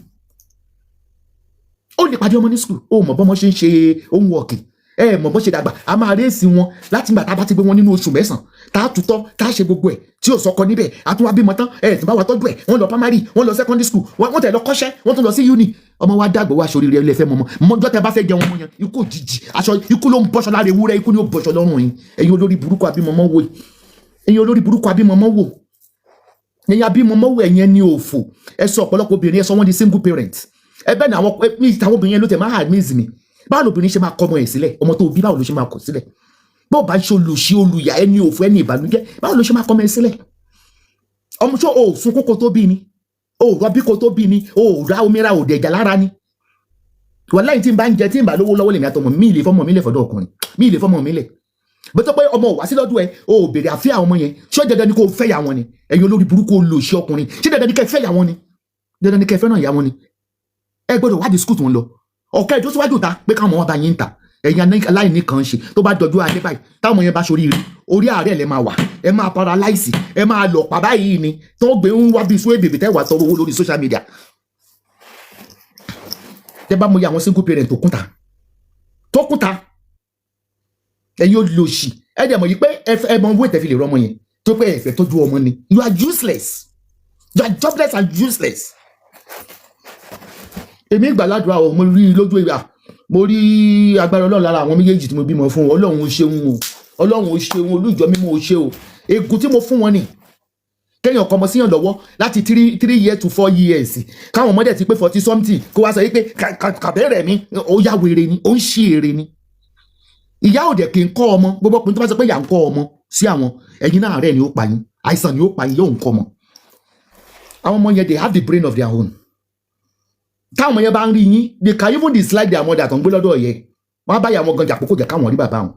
ó lè pàdé ọmọ ní school. Ó mọ̀ bọ́mọ ṣe ń ṣe homework, ẹ mọ̀ bó ṣe dàgbà. A máa raise wọn láti gbà tá a bá ti gbé wọn nínú oṣù 9, tá a tutọ́, tá a ṣe gbogbo ẹ̀ tí ò sọkọ níbẹ̀. A tún wá bímọ tán, ẹ tún bá wa tọ́jú ẹ̀. Wọ́n lọ primary, wọ́n lọ secondary school, wọ́n tẹ̀ lọ kọ́ṣẹ́, wọ́n tún lọ sí uni. Ọmọ wa dàgbà, wá sórí rẹ lẹ́fẹ̀ẹ́ mọ́mọ́ mọ́jọ́ tẹ bá fẹ́ jẹun ọmọ yẹn, ikú òjijì, aṣọ ikú ló ń bọ́ṣọ lára ewúrẹ́, ikú ni ó bọ́ṣọ lọ́rùn yín. Ẹ̀yin olórí burúkú abímọmọ́ wò, ẹ̀yin olórí burúkú abímọmọ́ wò, ẹ̀yin abímọmọ́ wò, ẹ̀yin ẹni òfò. Ẹ sọ ọ̀pọ̀lọpọ̀ obìnrin, ẹ sọ wọ́n di single parent. Ẹ bẹ́ẹ̀ ni àwọn mi, àwọn obìnrin yẹn ló tẹ̀ máa amaze mi. Báwo lobìnrin ṣe máa kọ ọmọ ẹ̀ sílẹ̀? Ọmọ tó bí, báwo ló ṣe máa kọ sílẹ̀? Bó bá ṣe olùṣí, olùyà, ẹni òfò, ẹni ìbànújẹ́, báwo ló ṣe máa kọ ọmọ ẹ̀ sílẹ̀? Ọmọ ṣó o sunkún kó tó bí ni? O rọbí kó tó bí ni? O ra omi ra òdẹ̀jà lára ni? Wàláhì, tí n bá ń jẹ, tí n bá lówó lọ́wọ́, lèmi àtọmọ mi lè fọmọ mi lè fọdọ̀ ọkùnrin mi lè fọmọ mi lẹ̀ bẹ́tọ́ pé ọmọ wá sí lọ́dún ẹ, o ò béèrè àfíà ọmọ yẹn. Ṣé dandan ni kò fẹ́ yà wọn ni? Ẹ̀yin olórí burúkú olóṣì ọkùnrin, ṣé dandan ni kẹ́ fẹ́ yà wọn ni? Dandan ni kẹ́ fẹ́ràn ìyá wọn ni? Ẹ gbọ́dọ̀ wádìí school tó ń lọ, ọ̀kẹ́ ìdó síwájú ta pé káwọn ọmọ wa bá yín ta. Ẹ̀yin aláìní kan ṣe tó bá dọjú alẹ́ báyìí, táwọn yẹn bá ṣorí rí, orí àárẹ̀ lẹ máa wà, ẹ máa paralyze, ẹ máa lọ pa báyìí ni tó gbé ń wá bí sún èbèbè tẹ́ wà tọrọ owó lórí social media. Tẹ́ bá mọ iye àwọn single parent tó kúnta, tó kúnta. Ẹ̀yin olóṣì, ẹ dẹ̀ mọ̀ yìí pé ẹ mọ owó ìtẹ́fi lè rọmọ yẹn tó pé ẹ fẹ́ tọ́jú ọmọ ni. You are useless, you are jobless and useless. Èmi gbàládùá o. Mo rí lójú ìgbà, mo rí agbára Ọlọ́run lára àwọn méjèèjì tí mo bímọ fún. Ọlọ́run, ó ṣeun o. Ọlọ́run, ó ṣeun. Olújọ mímọ́, ó ṣe o. Ègún tí mo fún wọn ni kéèyàn kọmọ síyàn lọ́wọ́ láti 3 years to 4 years, káwọn ọmọdé ti pé 40 something, kó wá sọ yìí pé kàbẹ́rẹ̀ mi, ó yá wèrè ni, ó ń ṣí èrè ni. Ìyá òdẹ kì í kọ́ ọmọ. Gbogbo ọkùnrin tó bá sọ pé ìyá ń kọ́ ọmọ sí àwọn, ẹ̀yin náà rẹ̀ ni ó pa yín, àìsàn ni ó pa yín, yóò ń kọ́ ọmọ. Àwọn ọmọ yẹn, they have the brain of their own. Táwọn ọmọ yẹn bá ń rí yín, they can even dislike their mother tó ń gbé lọ́dọ̀ yẹ. Wọ́n á bá yà wọn gan jà pé kò jẹ́ káwọn rí bàbá wọn.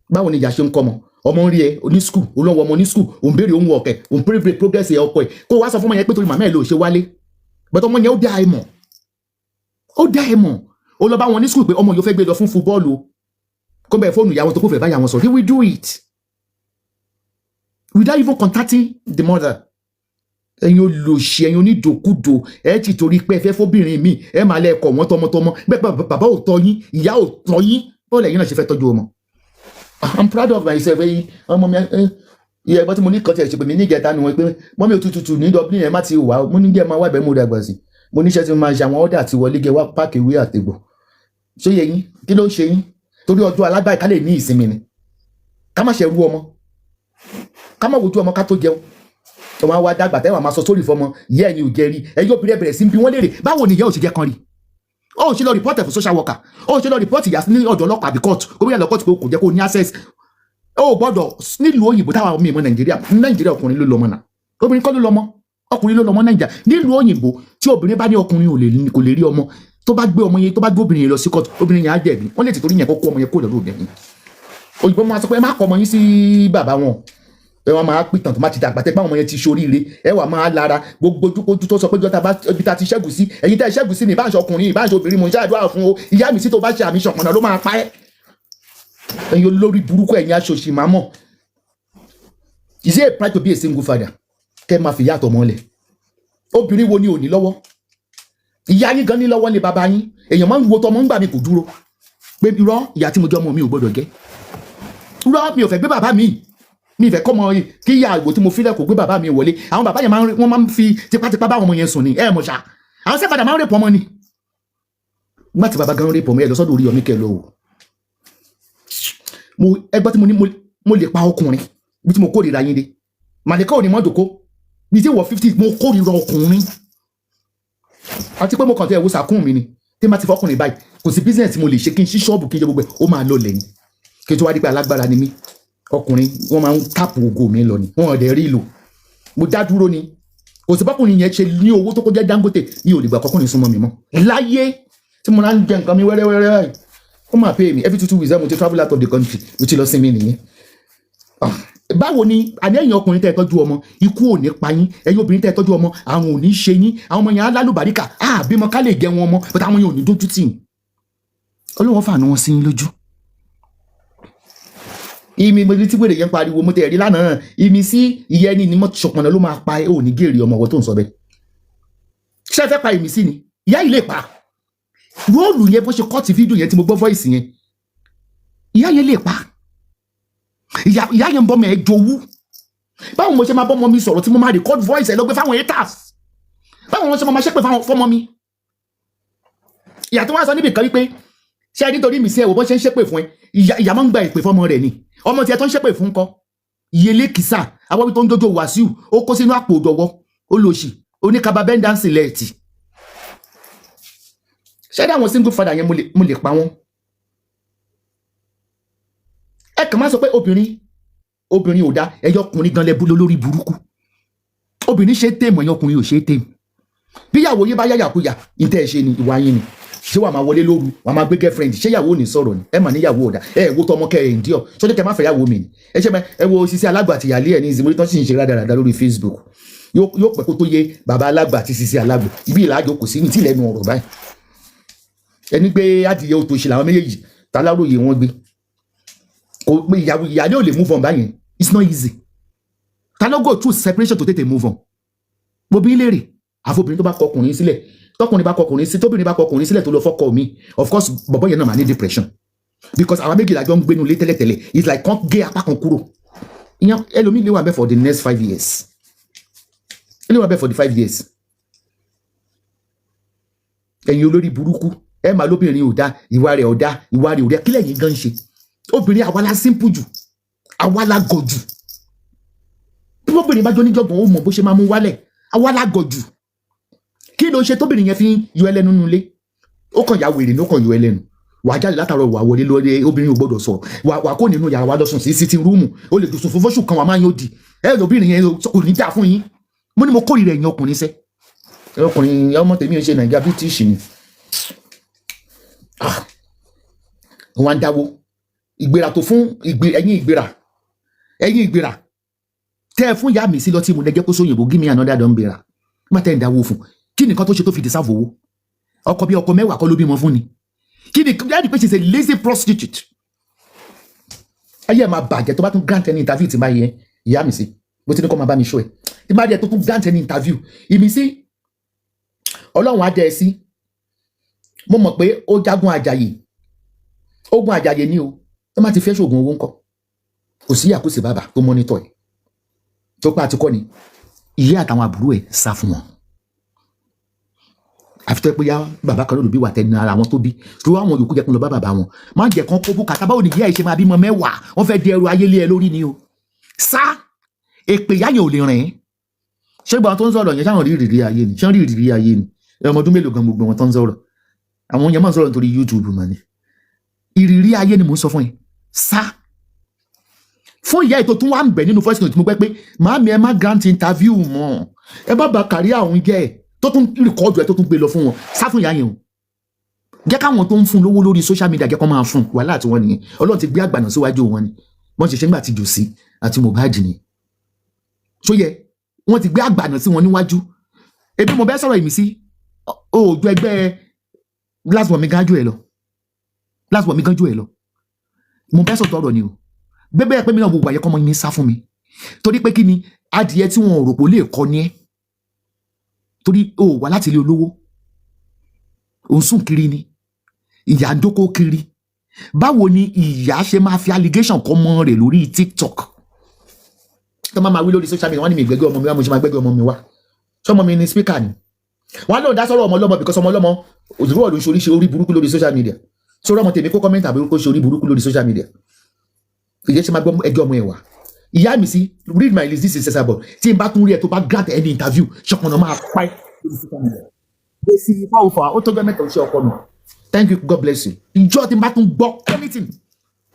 Báwo ni ìyá ṣe ń kọ́ ọmọ? Ọmọ ń rí ẹ oní school, olówó ọmọ ní school, òun béèrè òun ọ̀kẹ́, òun béèrè progress ẹ ọkọ ẹ, kó wá sọ fún ọmọ yẹn pé torí màmá ẹ ló ṣe wálé. Bẹ́ẹ̀ ọmọ yẹn, ó dá ẹ mọ̀, ó dá ẹ mọ̀. Ó lọ bá wọn ní school pé ọmọ yóò fẹ́ gbé lọ fún football o, kó bẹ́ẹ̀ fóònù ìyá wọn tó kó fẹ́ bá yà wọn sọ. He will do it without even contacting the mother. Ẹ̀yin olòṣì, ẹ̀yin onídòkúdò, ẹ ti torí pé ẹ fẹ́ fóbìnrin mi, ẹ máa lẹ́ẹ̀kọ́ wọn tọmọtọmọ. Bẹ́ẹ̀ bàbá ò tọ́ yín, ìyá ò tọ́ yín, bọ́ọ̀lù ẹ̀yin náà ṣe fẹ́ tọ́jú ọmọ? I'm proud of myself. Ẹ̀yin ọmọ mi, ìyá ẹ̀gbọ́n tí mo ní kan tiẹ̀ ṣe pé mi ní ìjẹta ni wọ́n pé mọ́mí òtútù ní Dublin, ẹ̀ má ti wà. Mo ní jẹ́ máa wá ibẹ̀, mo dàgbà sí. Mo níṣẹ́ tí mo máa ṣe, àwọn ọ̀dà àti wọlé gẹ wá páàkì ìwé àtẹ̀gbọ̀. Ṣé yẹ yín? Kí ló ń ṣe yín? Torí ọjọ́ alágbàá ká lè ní ìsinmi ni, ká má ṣe rú ọmọ, ká má wojú ọmọ ká tó jẹun. Ọmọ wa dàgbà, tẹ́wọ̀n máa sọ sórí fọmọ ìyá ẹni ò jẹ rí. Ẹ̀yin obìnrin, bẹ̀rẹ̀ sí bí wọ́n léèrè, báwo ni ìyá ò ṣe jẹ́ kan rí? Ó ṣe lọ report ẹ̀ fún social worker, ó ṣe lọ report ìyá ní ọ̀dọ̀ ọlọ́pàá àbí court, kó bóyá lọ court pé kò jẹ́ kó ní access. Ó gbọ́dọ̀ nílùú òyìnbó táwọn míì mọ Nàìjíríà. Ní Nàìjíríà, ọkùnrin ló lọ́mọ náà, obìnrin kọ́ ló lọ́mọ, ọkùnrin ló lọ́mọ Nàìjíríà. Nílùú òyìnbó, tí obìnrin bá ní ọkùnrin kò lè rí ọmọ, tó bá gbé ọmọ yẹn, tó bá gbé obìnrin yẹn lọ sí court, obìnrin yẹn á jẹ̀bi. Wọ́n lè ti torí yẹn kó kó ọmọ yẹn kó lọ́dọ̀ obìnrin. Òyìnbó máa sọ pé ẹ má kọ ọmọ yín sí bàbá wọn. Ẹ wọ́n máa pìtàn tó má ti dàgbà tẹ́ pé àwọn ọmọ yẹn ti ṣoríire. Ẹ wà máa lára gbogbo ojúkojú tó sọ pé jọta bá ibi tá ti ṣẹ́gun sí. Ẹ̀yin tẹ́ ṣẹ́gun sí ni, ìbáṣọ ọkùnrin, ìbáṣọ obìnrin, mò ń ṣàdúrà fún o. Ìyá mi sí tó bá ṣe àmì ṣọ̀pọ̀nà ló máa pa ẹ́. Ẹ̀yin olórí burúkú, ẹ̀yin aṣòṣì máa mọ̀. Is it a pride to be a single father? Kẹ́ máa fi ìyá àtọmọ lẹ̀. Obìnrin wo ni ò ní lọ́wọ́? Ìyá yín gan ní lọ́wọ́ ní bàbá yín. Èèyàn máa ń wo tọmọ ńgbà mi kò dúró pé irọ́ ìyá tí mo jẹ́, ọmọ mi ò gbọ́dọ̀ jẹ́. Rọ́ mi ò fẹ́ gbé bàbá mi, mi ìfẹ́ kọ́ mọ kí ìyá àgbò tí mo filẹ̀ kò gbé bàbá mi wọlé. Àwọn bàbá yẹn wọ́n máa ń fi tipátipá bá àwọn ọmọ yẹn sùn ni. Ẹ mọ̀ ṣá, àwọn stepfather máa ń rape ọmọ ni. Nígbà tí bàbá gan rape ọmọ, ẹ lọ sọ́dọ̀ Oríyọmí kẹ́ ẹ lọ wò. Mo ẹgbọ́n tí mo ní mo lè pa ọkùnrin bí tí mo kórìíra yín dé. Màlẹ́kà ò ní mọ́jòkó bí tí wọ́n 50. Mo kórìíra ọkùnrin àti pé mo kàn tẹ ẹ̀wò sàkún mi ni. Tí n bá ti fọkùnrin báyìí, kò sí business tí mo lè ṣe, kí n ṣí ṣọ́ọ̀bù, kí n ṣe gbogbo ẹ̀, ó máa lọ lẹ́yìn. Kí n tó wá dé pé alágbára ni mí, ọkùnrin wọ́n máa ń tap ògo mi lọ ni, wọ́n ò dẹ̀ rí lò. Mo dá dúró ni. Kò sí bọ́kùnrin yẹn ṣe ní owó tó kó jẹ́ Dangote, mi ò lè gbà kọkùnrin súnmọ́ mi mọ́ láyé. Tí mo náà ń jẹ nǹkan mi wẹ́rẹ́wẹ́rẹ́ báyìí, ó máa pay me every 2 2 weeks. Mo ti travel out of the country, mo ti lọ sinmi nìyẹn. Ah, báwo ni àní? Ẹ̀yin ọkùnrin tẹ́ ẹ tọ́jú ọmọ, ikú ò ní pa yín. Ẹ̀yin obìnrin tẹ́ ẹ tọ́jú ọmọ, àrùn ò ní ṣe yín. Àwọn ọmọ yẹn á lálùbáríkà. Á bímọ ká lè jẹ wọn ọmọ bàtà, àwọn yẹn ò ní dójú tì yín. Ọlọ́wọ́n fàánú wọn sí yín lójú. Ìmí mo tí wèrè yẹn pariwo, mo tẹ̀ rí lánàá. Ìmísí ìyẹn ni mo ṣọpọnà ló máa pa ẹ. Ò ní gèrè ọmọ ọwọ́ tó ń sọ bẹ́ẹ̀. Ṣé ẹ fẹ́ pa ìmísí ni? Ìyá yìí lè pa role yẹn. Bó ṣe cut fídíò yẹn tí mo gbọ́ voice yẹn, ìyá yẹn lè pa. Ìyá yẹn ń bọ́ mi ẹ̀ jowú. Báwo mo ṣe máa bọ́mọ mi sọ̀rọ̀ tí mo máa record voice ẹ̀ lọ gbé fáwọn haters? Báwo mo ṣe máa ṣépè fáwọn fọ́mọ mi? Ìyá tó wá sọ níbi kan wípé ṣé ẹ nítorí mi sí ẹ wò bó ṣe ń ṣépè fún ẹ. Ìyá máa ń gba ìpè fọ́mọ rẹ̀ ni. Ọmọ tiẹ̀ tó ń ṣépè fún kọ́ ìyẹlé kìsà àwọn tó ń dojo Wàsíù, ó kó sínú àpò òdọ̀wọ́ olóṣì oníkaba bẹ́ńdánsì lẹ́ẹ̀tì. Ṣé àwọn single father yẹn, mo lè pa wọ́n. Ẹ kàn máa sọ pé obìnrin ò dá. Ẹyọ ọkùnrin gan lẹbú lórí burúkú. Obìnrin ṣe é tame, ẹyọ ọkùnrin ò ṣe é tame. Bíyàwó yín bá yàyàkuyà, ìtẹ́ ẹ ṣe ni ìwà yín ni. Ṣé wàá máa wọlé lóru, wàá máa gbé girlfriend? Ṣé ìyàwó ò ní sọ̀rọ̀ ni? Ẹ mà níyàwó ọ̀dà. Ẹ wo tọmọ kẹ ẹ ń díọ̀ sọdí kẹ má fẹ́ yàwó mi ni. Ẹ ṣe ẹ wo Sisi Alágbà àti ìyàlẹ́ ẹ̀ ní ìsinmi tó sì ń ṣe rádaràda lórí Facebook. Yóò pẹ́ kó tó yé bàbá alágbà àti Sisi Alágbà. Ibi ìlàjò kò sí ní tí lẹ́nu ọ̀rọ̀ báyìí. Ẹni gbé adìyẹ òtòṣì làwọn méjèèjì táláròyé wọn gbé kò pé ìyàwó ìyàlẹ́ ò lè move on báyẹn. It's not easy. Ta ló go through separation tó tètè move on? Mo bí léèrè. Àfobìnrin tó bá kọ ọkùnrin sílẹ̀, tọkùnrin bá kọ ọkùnrin sí, tóbìnrin bá kọ ọkùnrin sílẹ̀ tó lọ fọ́kọ mi, of course bọ̀bọ̀ yẹn náà máa ní depression, because àwa méjìlá jọ ń gbénu ilé tẹ́lẹ̀tẹ́lẹ̀. It's like kàn gé apá kan kúrò. Ìyẹn ẹlòmíì lè wà bẹ́ẹ̀ for the next 5 years, lè wà bẹ́ẹ̀ for the 5 years. Ẹ̀yin olórí burúkú, ẹ máa lóbìnrin ò dá, ìwà rẹ̀ ò dá, ìwà rẹ̀ ò dá. Kílẹ̀ yín gan ṣe? Obìnrin, àwa la simple jù, àwa la gọ̀ jù. Bí obìnrin bá jọ níjọ̀gbọ̀n, ó mọ̀ bó ṣe máa mú wálẹ̀. Àwa la gọ̀ jù. Kí ló ṣe tóbìnrin yẹn fi ń yọ ẹlẹ́nu nulẹ̀? Ó kàn ya wèrè ní, ó kàn yọ ẹlẹ́nu. Wà á jáde látàrọ, wà wọlé lórí. Obìnrin ò gbọdọ̀ sọ̀rọ̀. Wà kó nínú yàrá wa lọ sùn sí sitting room. Ó lè sùn fún fóṣù kan, wà máa ń yóò di ẹ. Lóbìnrin yẹn kò ní dáa fún yín. Mo ní mo kórìíra ẹ̀yin ọkùnrin sẹ́. Ọkùnrin ọmọ tèmi ò ṣe Nàìjíríà, British ni. Ah, wọn á dáwó ìgbéra tó fún ẹ̀yin ìgbéra, ẹ̀yin ìgbéra tẹ́ ẹ fún ìyá mi sí lọ́tí mo lẹ́jẹ́ kó sóyìnbó. Give me another don bera. Nígbà tẹ́ ẹ̀ ń dáwó fún, kí nìkan tó ṣe tó fi deserve owó? Ọkọ bí ọkọ mẹ́wàá kọ́ ló bímọ fún ni. Kí ni dáàdi pé she is a lazy prostitute? Ayé ẹ̀ máa bàjẹ́ tó bá tún grant any interview tí máa yẹ ìyá mi sí. Bó ti ní kó máa bá mi show ẹ̀ tí máa dẹ̀ tó tún grant any interview. Ìmísí, Ọlọ́run á dẹ́ ẹ sí. Mo mọ̀ pé ó jágun àjàyè, ogun àjàyè ni o. Tó má ti fẹ́ ṣoògùn owó ńkọ́? Kò sí àkóso bàbá tó monitor ẹ̀ tó pa àtikọ́ ni. Ìyá àtàwọn àbúrò ẹ̀ sá fún wọn, àfi tó yẹ pé yá bàbá kan ló bí wà tẹnu ara wọn tó bí tó àwọn yòókù jẹ́ kó lọ bá bàbá wọn. Má jẹ́ kán kó bùkátà. Báwo ni ìyá ẹ̀ ṣe máa bímọ mẹ́wàá? Wọ́n fẹ́ di ẹrù ayé lé ẹ lórí ni o. Sá èpè ìyá yẹn ò lè rìn. Ṣé gbogbo àwọn tó ń sọ̀rọ̀ yẹn ṣáwọn rí ìrírí ayé ni? Ṣé wọ́n rí ìrírí ayé ni? Ọmọ ọdún mélòó gan gbogbo wọn tó ń sọ̀rọ̀? Àwọn yẹn máa ń sọ̀rọ̀ nítorí YouTube mà ní. Ìrírí ayé ni mò ń sọ fún yín. Sá fún ìyá ètò tún wà ń bẹ̀ nínú voice note. Mo gbẹ́ pé màámi, ẹ má grant interview mọ́, ẹ má bà kárí àwọn jẹ́ ẹ̀ tó tún record ẹ̀ tó tún gbé lọ fún wọn. Sá fún ìyá yẹn o. Jẹ́ káwọn tó ń fún lówó lórí social media, jẹ́ kó máa fún. Wàhálà àti wọn nìyẹn. Ọlọ́run ti gbé àgbàna síwájú wọn ni. Wọ́n ṣe ṣe ńgbà tí Jòsí àti Mohbad ni tó yẹ, wọ́n ti gbé àgbàna sí wọn níwájú. Ebi mo bẹ́ sọ̀rọ̀ ìmísí òòjọ́ ẹgbẹ́ last born mi gánjú ẹ lọ, last born mi gánjú ẹ lọ. Mo bẹ́ sọ̀tọ̀ ọ̀rọ̀ ni o. Bẹ́ẹ̀ pé mi náà gbogbo àyẹ̀kọ́ ọmọ mi sá fún mi, torí pé kí ni? Adìyẹ tí wọn ò rò pé ó lè kọ́ ni ẹ́, torí o wà láti ilé olówó. Ò ń sùn kiri ni, ìyà ń dókó kiri. Báwo ni ìyá ṣe máa fi allegation kọ́ mọ́ rẹ̀ lórí TikTok tó máa wí lórí social media? Wọ́n ní mi gbẹ́gbẹ́ ọmọ mi wá, mo ṣe máa gbẹ́gbẹ́ ọmọ mi wá. Ṣọmọ mi ni speaker ni? Wọ́n á lóun dá sọ́rọ̀ ọmọ ọlọ́mọ because ọmọ ọlọ́mọ òṣèré ló ń ṣe oríṣi orí burúkú lórí social media. Sọ̀rọ̀ ọmọ tèmi kó comment àbí kó ṣe orí burúkú lórí social media, ìyẹn ṣe máa gbọ́ ẹjọ́ ọmọ ẹ̀ wá. Ìyá mi sí, read my list, this is Esabod. Tí n bá tún rí ẹ tó bá grant any interview, ṣọkànnà máa pa ẹ́ lórí social media. Gbèsè fáwọfà ó tó gbẹ mẹ́ta òṣì ọkọ mi. Thank you, God bless you. Ìjọ tí n bá tún gbọ́ anything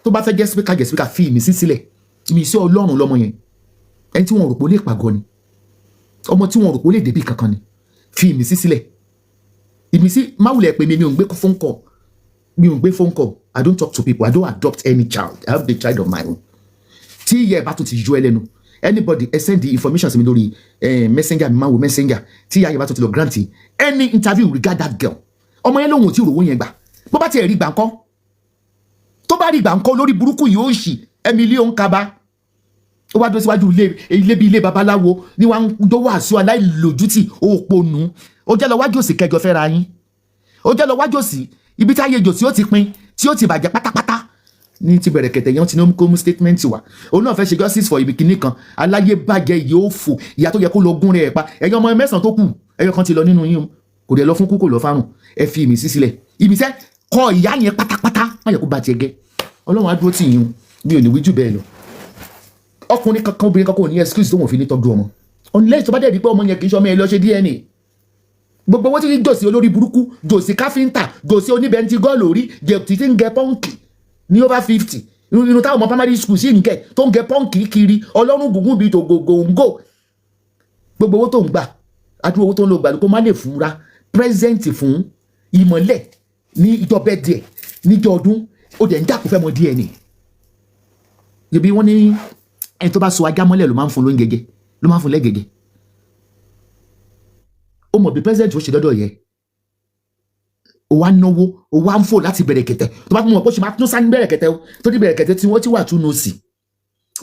tó bá fẹ́ jẹ́ speaker, jẹ́ speaker. Fi ìmísí sílẹ̀, ìmísí Ọlọ́run lọ́mọ yẹn. Ẹni tí wọn rò pé ó lè pàgọ́ ni, ọmọ tí wọn rò pé ó lè débi kankan ni. Fi ìmísí sílẹ̀, ìmísí máwùlẹ̀ pé mi ò ń gbé phone call, mi ò ń gbé phone call. I don't talk to people. I don't adopt any child. I have the child of my own. Tí ìyá ẹ bá tún ti yọ ẹ lẹ́nu, anybody, ẹ send the information sí mi lórí messenger mi, máa wo messenger. Tí ìyá ẹ bá tún ti lọ grant any interview regard that girl, ọmọ yẹn lòun ò tí ì rówó yẹn gbà. Bó bá tiẹ̀ rí gbà ńkọ́? Tó bá rí gbà ńkọ́? Lórí burúkú yìí, ó ṣì Emily ó ń kaba, ó wá dó síwájú ilé ilé bíi ilé babaláwo ní wàá ń dó wàásù aláìlójútì. Òpònú, ó jẹ́ lọ wájú òsì kẹjọ fẹ́ra yín. Ó jẹ́ lọ wájú òsì, ibi tí ayé jòsí ó ti pin, tí ó ti bàjẹ́ pátápátá ní ti bẹ̀rẹ̀ kẹ̀tẹ̀ yẹn. Ti ní kó mú statement wá, òun náà fẹ́ ṣe justice for ibi kìíní kan. Aláyé bàjẹ́ yìí, ó fò ìyá tó yẹ kó lọ gún rẹ̀ pa. Ẹ̀yin ọmọ mẹ́sàn-án tó kù, ẹyọ kan ti lọ nínú yín o, kò dẹ̀ lọ fún kú, kò lọ fárùn. Ẹ fi ìmísí sílẹ̀, ìmísẹ́ kọ ìyá yẹn pátápátá, má yẹ kó ba tiẹ̀ gẹ́. Ọlọ́run á dúró tì yín o. Mi ò ní wí jù bẹ́ẹ̀ lọ. Ọkùnrin kankan, obìnrin kankan ò ní excuse tó wọ́n fi ní tọ́jú ọmọ, unless tó bá dẹ̀ rí pé ọmọ yẹn kì í ṣe ọmọ yẹn, lọ ṣe DNA. Gbogbo owó tí jòsí olórí burúkú, jòsí káfíńtà, jòsí oníbẹ̀ntì gọ́ọ̀lù orí jòsí tí ń gẹ punk ní over 50, inú táwọn ọmọ primary school sì ń gẹ, tó ń gẹ punk kiri, ọlọ́run gùngùn bíi tògògòǹgò. Gbogbo owó tó ń gbà, adúrò owó tó ń lo gbàlú, kó má lè fúnra present fún ìmọ̀lẹ̀ ní ìjọ bẹ́ẹ̀ díẹ̀ níjọ ọdún, ó dẹ̀ ń jà kó fẹ́ mọ DNA. Ibi wọ́n ní ẹni tó bá so ajá mọ́lẹ̀ ló máa ń fún lóúnjẹ jẹ, ló máa ń fún lẹ́gẹ̀gẹ̀. Ó mọ̀ bí president ó ṣe lọ́dọ̀ yẹ, ó wá náwó, ó wá ń fò láti bẹ̀rẹ̀ kẹ̀tẹ̀. Tó bá tún mọ̀ pé ó ṣe máa tún sá ní bẹ̀rẹ̀ kẹ̀tẹ̀ o, tó ní bẹ̀rẹ̀ kẹ̀tẹ̀ tí wọ́n ti wà tún nù sí.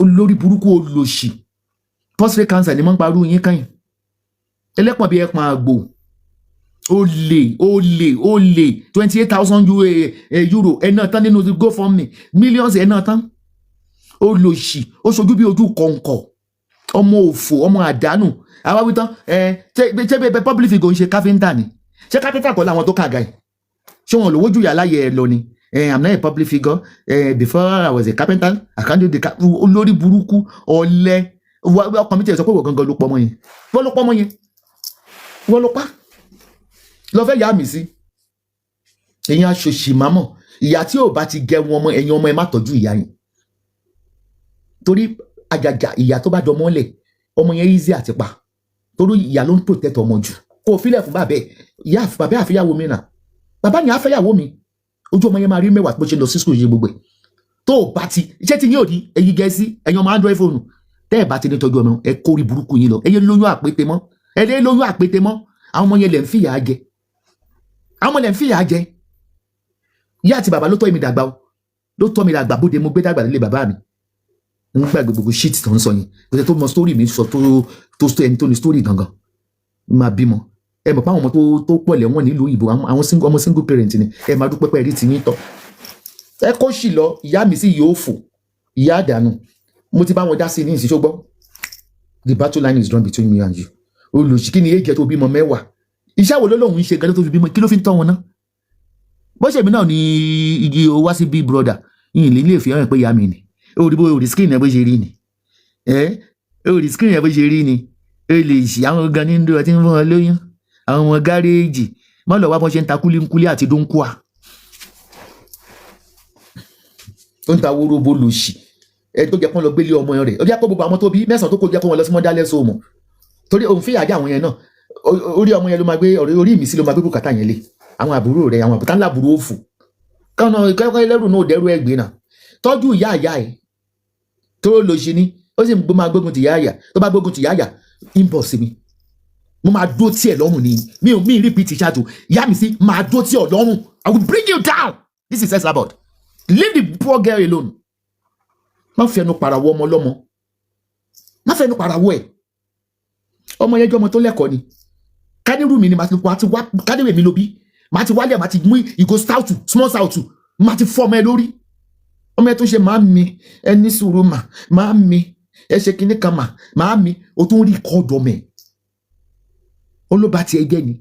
Olórí burúkú, olòṣì, prostate cancer ni wọ́n ń parú yín kẹ́yìn. Ẹlẹ́pọ̀n bíi ẹpọ̀n àgbò, olè, olè, olè. 28,000 euro ẹ̀ náà tán nínú GoFundMe, millions ẹ̀ náà tán. Olòṣì, ó ṣojú bí ojú kọ̀ǹkọ̀, ọmọ òfò, ọmọ àdánù. Àwa wí tán ẹ. Ṣé bẹ́ẹ̀ public figure ń ṣe káfíńtà ni? Ṣé káfíńtà kọ́ làwọn tó kàga yìí? Ṣé wọn lówó jù yà láyé ẹ lọ ni? I'm not a public figure. Before I was a carpenter. I can't do the olórí burúkú, ọ̀lẹ. Ọkàn mi tiẹ̀ sọ pé wọ́n gangan ló pọ̀ ọmọ yẹn, wọ́n ló pọ̀ ọmọ yẹn, wọ́n ló pa lọ fẹ́ yá mi sí. Ẹ̀yin aṣòṣì mámọ̀, ìyá tí ò bá ti gẹ wọn ọmọ, ẹ̀yin ọmọ, ẹ má tọ́jú ìyá yẹn, torí àjàjà ìyá tó bá dọmọ lẹ̀, ọmọ yẹn easy àti pa, torí ìyá ló ń protect ọmọ jù. Kó o filẹ̀ fún bàbá ẹ̀, ìyá bàbá àfẹ́yàwó mi náà, bàbá yẹn àfẹ́yàwó mi, ojú ọmọ yẹn máa rí mẹ́wàá bó ṣe lọ sí school yìí. Gbogbo ẹ̀ tó o bá ti iṣẹ́ tí yín ò ní, ẹ̀yin gẹ̀ẹ́sì, ẹ̀yin ọmọ Android phone, tẹ́ ẹ̀ bá ti ní tọ́jú ọmọ, ẹ kórìí burúkú yín lọ. Ẹ yé lóyún àpété mọ́, ẹ lé lóyún àpété mọ́. Àwọn ọmọ yẹn lẹ̀ ń fìyà jẹ, àwọn ọmọ lẹ̀ ń fìyà jẹ. Ìyá àti bàbá ló tọ́ mi dàgbà o, ló tọ́ mi dàgbà. Bóde mo gbé dàgbà nílé bàbá mi, ń gbàgbé gbogbo shit tó ń sọ yẹn. Kò sẹ́ tó mọ story mi sọ tó tó tó ẹni tó ní story gangan máa bímọ. Ẹ mọ̀ pé àwọn ọmọ tó pọ̀ lẹ́wọ̀n nílùú ìbò, àwọn single ọmọ, single parent ni. Ẹ máa dúpẹ́ pẹ́ rí tiyín tọ́. Ẹ kó sì lọ. Ìyá mi sì yóò fò ìyá àdánù. Mo ti bá wọn dá sí ní ìsìn, ṣógbọ́. The battle line is drawn between me and you. Olùsí, kí ni èjẹ tó bímọ 10? Iṣẹ́ wo ló lóun ń ṣe gan tó fi bímọ? Kí ló fi ń tọ́ wọn ná? Bó ṣe mi náà ní igi o wá sí Big Brother yìí lè lè fi hàn pé ìyá mi ni. Orí bó orí screen ẹ bó ṣe rí ni, ẹ orí screen ẹ bó ṣe rí ni. Ó lè ṣì àwọn gan ní ndúró tí ń fún wọn lóyún, àwọn ọmọ gáréèjì mọ́ lọ wá bọ́n ṣe ń ta kúlíkúlí àti dúnkùà tó ń ta wóróbo lòṣì. Ẹ tó jẹ́ kó lọ gbélé ọmọ rẹ̀, ó jẹ́ kó gbogbo àwọn tó bí mẹ́sàn-án tó kó jẹ́ kó wọn lọ sí motherless home, torí òun fìyà jẹ àwọn yẹn náà. Orí ọmọ yẹn ló máa gbé, orí mi sí ló máa gbé bùkátà yẹn lé. Àwọn àbúrò rẹ̀, àwọn àbúrò ńlá, àbúrò òfò kọ́nà kẹ́kọ́ ẹlẹ́rù náà dẹ́rù ẹgbẹ́ náà. Tọ́jú ìyá ìyá ẹ̀ tó lò ṣe ni ó sì máa gbógun ti ìyá ìyá. Tó bá gbógun ti ìyá ìyá, inbox mi, mo máa dó tí ẹ lọ́rùn ni. Mi ò mi repeat ṣáàtò ìyá mi sí, máa dó tí ẹ lọ́rùn. I will bring you down. This is Esabod. Leave the poor girl alone. Má fi ẹnu parawọ ọmọ ọlọ́mọ, má fẹnu parawọ ẹ. Ọmọ yẹn jẹ́ ọmọ tó lẹ́kọ̀ọ́ ni. Kánírù mi ni màá ti wá, kánírù mi ló bí, màá ti wálé, màá ti mú ìgò stout, small stout, Má ti fọ́ ọmọ ẹ lórí. Ọmọ ẹ tún ṣe máa mi, ẹ ní sùúrù mà, máa mi, ẹ ṣe kinní kan mà, máa mi. O tún record ọmọ ẹ, ó ló bá tiẹ̀ jẹ́ ni.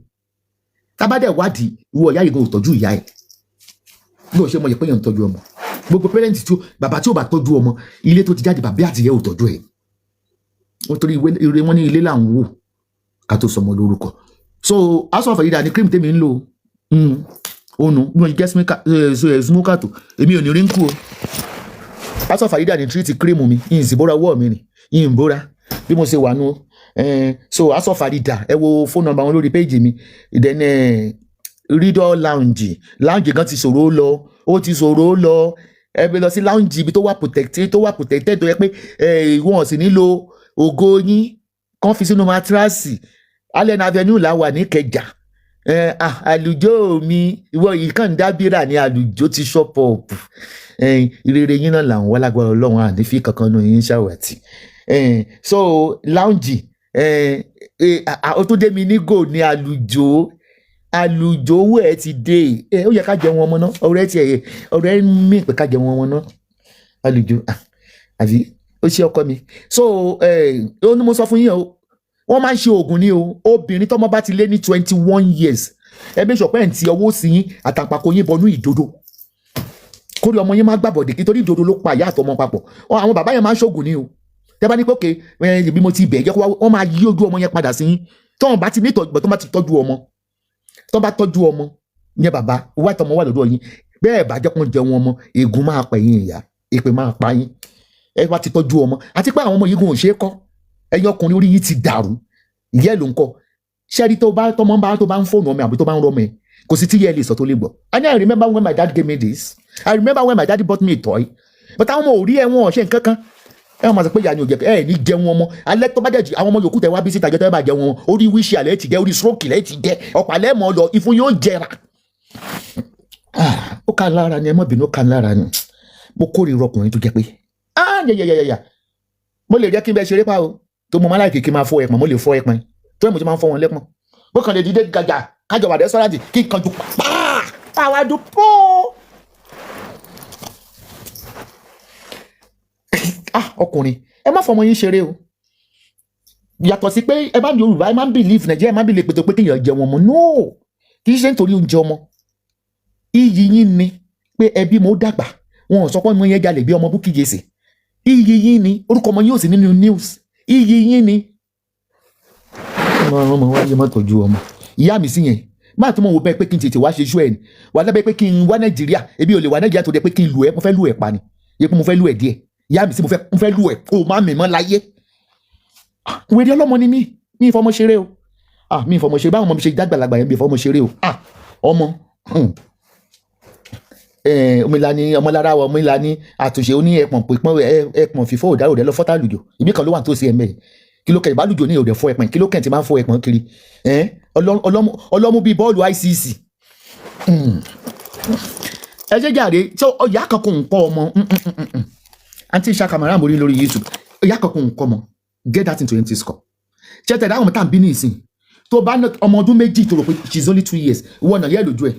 Tábàdẹ̀ wádìí, ìwọ ìyá yìí gan ò tọ́jú ìyá ẹ̀. Bí o ṣe mọ yẹ pé yẹn ń tọ́jú ọmọ, gbogbo parent tí ó bàbá tí ó bá tọ́jú ọmọ, ilé tó ti jáde, bàbá àti ìyá ò tọ́jú ẹ̀. Wọ́n torí ìwé wọn ní ilé là ń wò ká tó sọmọ lórúkọ. So House of Farida ni cream tèmi ń lò ònu. Bí wọ́n jẹ́ smoker tó, èmi ò ní rí ń kú o. House of Farida ni treat cream mi, yìí sì bóra ọwọ́ mi rìn, yìí ń bóra bí mo ṣe wà nù. So House of Farida, ẹ wo phone number wọn lórí page mi. Then Ridor Lounge, lounge gan ti ṣòro lọ, ó ti ṣòro lọ. Ẹ bẹ lọ sí lounge ibi tó wà protected, tó wà protected, tó yẹ pé wọn sì nílò ògo yín kàn fi sínú mattress. Allen Avenue là wà ní Ìkẹjà. Àlùjọ mi, ìwọ yìí kàn ń dábìrà ní àlùjọ ti shop up. Ìrere yín náà là ń wá lágbára Ọlọ́run, àní fi kankan nù yín ṣàwàtì. So lounge ó tó dé mi ní gò ní àlùjọ. Àlùjọ owó ẹ ti dé. Ó yẹ ká jẹun ọmọ náà. Ọ̀rẹ́ tiẹ̀, ọ̀rẹ́ mi pé ká jẹun ọmọ náà. Àlùjọ, àbí ó ṣe ọkọ mi. So ó ní mo sọ fún yín o, wọ́n máa ń ṣe oògùn ní o. Obìnrin tọ́mọ bá ti lé ní 21 years, ẹ bí sọpẹ́ ǹtí ọwọ́ sí yín àtàǹpàkò yín bọnú ìdodo, kórè ọmọ yín má gbàbọ̀dé, nítorí ìdodo ló pa ìyá àtọmọ papọ̀. Àwọn bàbá yẹn máa ń ṣoògùn ní o. Tẹ́ bá ní pé òkè bí mo ti bẹ̀ jẹ́ kó wọ́n máa yí ojú ọmọ yẹn padà sí yín. Tọ́wọ́n bá ti ní ìtọ́jú, tó bá ti tọ́jú ọmọ, tó bá tọ́jú ọmọ yẹn, bàbá wá tọmọ wà lọ́dọ̀ yín bẹ́ẹ̀ bá jẹ́ kó jẹun ọmọ, ègún máa pa yín, ìyá èpè máa pa yín. Ẹ bá ti tọ́jú ọmọ, àti pé àwọn ọmọ yìí gan ò ṣeé kọ́. Ẹ̀yin ọkùnrin, orí yín ti dàrú. Ìyá ẹ̀ ló ń kọ́ ṣẹ́rí tó bá tọmọ bá tó bá ń fóònù ọmọ àbí tó bá ń rọmọ ẹ̀, kò sí tí yẹ lè sọ tó lè gbọ́. And I remember when my dad gave me this, I remember when my daddy bought me a toy, but àwọn ọmọ ò rí ẹ, wọn ò ṣe nǹkan kan. Ẹ wọn máa sọ pé ìyá ni ò jẹ ẹ ní jẹun ọmọ alẹ́. Tó bá dẹ̀ jù, àwọn ọmọ yòókù tẹ wá bí síta jẹ, tó bá jẹun wọn, orí wíṣí àlẹ́ ti jẹ, orí stroke lẹ́ ti jẹ, ọ̀pọ̀ alẹ́ mọ̀ lọ, ìfun yóò jẹrà. Ah, ó ká lára ni, ẹ má bínú, ó ká lára ni. Mo kórìíra ọkùnrin tó jẹ pé, ah, yẹyẹyẹyẹ, mo lè jẹ́ kí n bẹ ṣeré pa o, tó mo máa láìkè kí n máa fọ ẹpọ̀n, mo lè fọ ẹpọ̀n tó ẹ̀, mo ti máa ń fọ wọn lẹ́pọ̀n. Bó kàn lè dìde gàjà kájọ wà restaurant, kí n kan ju pàá àwa dùn pọ́. Ah, ọkùnrin, ẹ má fọmọ yín ṣeré o. Yàtọ̀ sí pé ẹ bá Yorùbá, ẹ má ń believe, Nàìjíríà, ẹ má ń believe pé tó pé kéèyàn jẹun ọmọ. No, kì í ṣe nítorí oúnjẹ ọmọ. Iyì yín ni pé ẹbí mo dàgbà, wọn ò sọ pé ọmọ yẹn jalè bí ọmọ Bukky Jesse. Iyì yín ni orúkọ ọmọ yín ò sí nínú news. Iyì yín ni ọmọ ọmọ wa yẹ má tọ́jú ọmọ. Ìyá mi sí yẹn máa tó mọ̀ wò bẹ́ẹ̀ pé kí n tètè wá ṣe iṣu ẹ̀ ni wà lábẹ́ pé kí n wá Nàìjíríà. Ebi ò lè wá Nàìjíríà tó dé pé kí n lù ẹ́. Mo fẹ́ lù ẹ́ pa ni yẹ pé mo fẹ́ lù ẹ́ díẹ̀. Ìyá mi sí, mo fẹ́ lù ẹ́ kó o má mì mọ́ láyé. Wèrè ọlọ́mọ ni mí. Mi ì fọmọ ṣeré o. Ah, mi ì fọmọ ṣeré. Báwọn ọmọ mi ṣe dàgbàlagbà yẹn, mi ì fọmọ ṣeré o. Ah, ọmọ omilani, ọmọlára wa, omilani àtúnṣe ó ní ẹpọ̀n pípọ́n, ẹpọ̀n fífọ́ òdàrò rẹ lọ fọ́tà lùjọ. Ibi kan ló wà tó sí ẹ̀mẹ́. Kí ló kẹ́ ìbálùjọ ní òdẹ fọ́ ẹpọ̀n? Kí ló kẹ́ ti máa ń fọ́ ẹpọ̀n kiri? Ọlọ́mú bíi bọ́ọ̀lù ICC. Ẹ ṣe jàre tí ọ̀yà kan kò ń kọ́ ọmọ. Àǹtí Ìṣá Kamara mórí lórí YouTube, ìyá kan kò ń kọ́ ọmọ. Get that into empty score. Ṣé tẹ̀lé àwọn ọmọ tá à ń bí ní ìsìn, tó bá ná ọmọ ọdún 2 tó rò pé she is only 2 years, ìwọ náà yẹ lójú ẹ̀,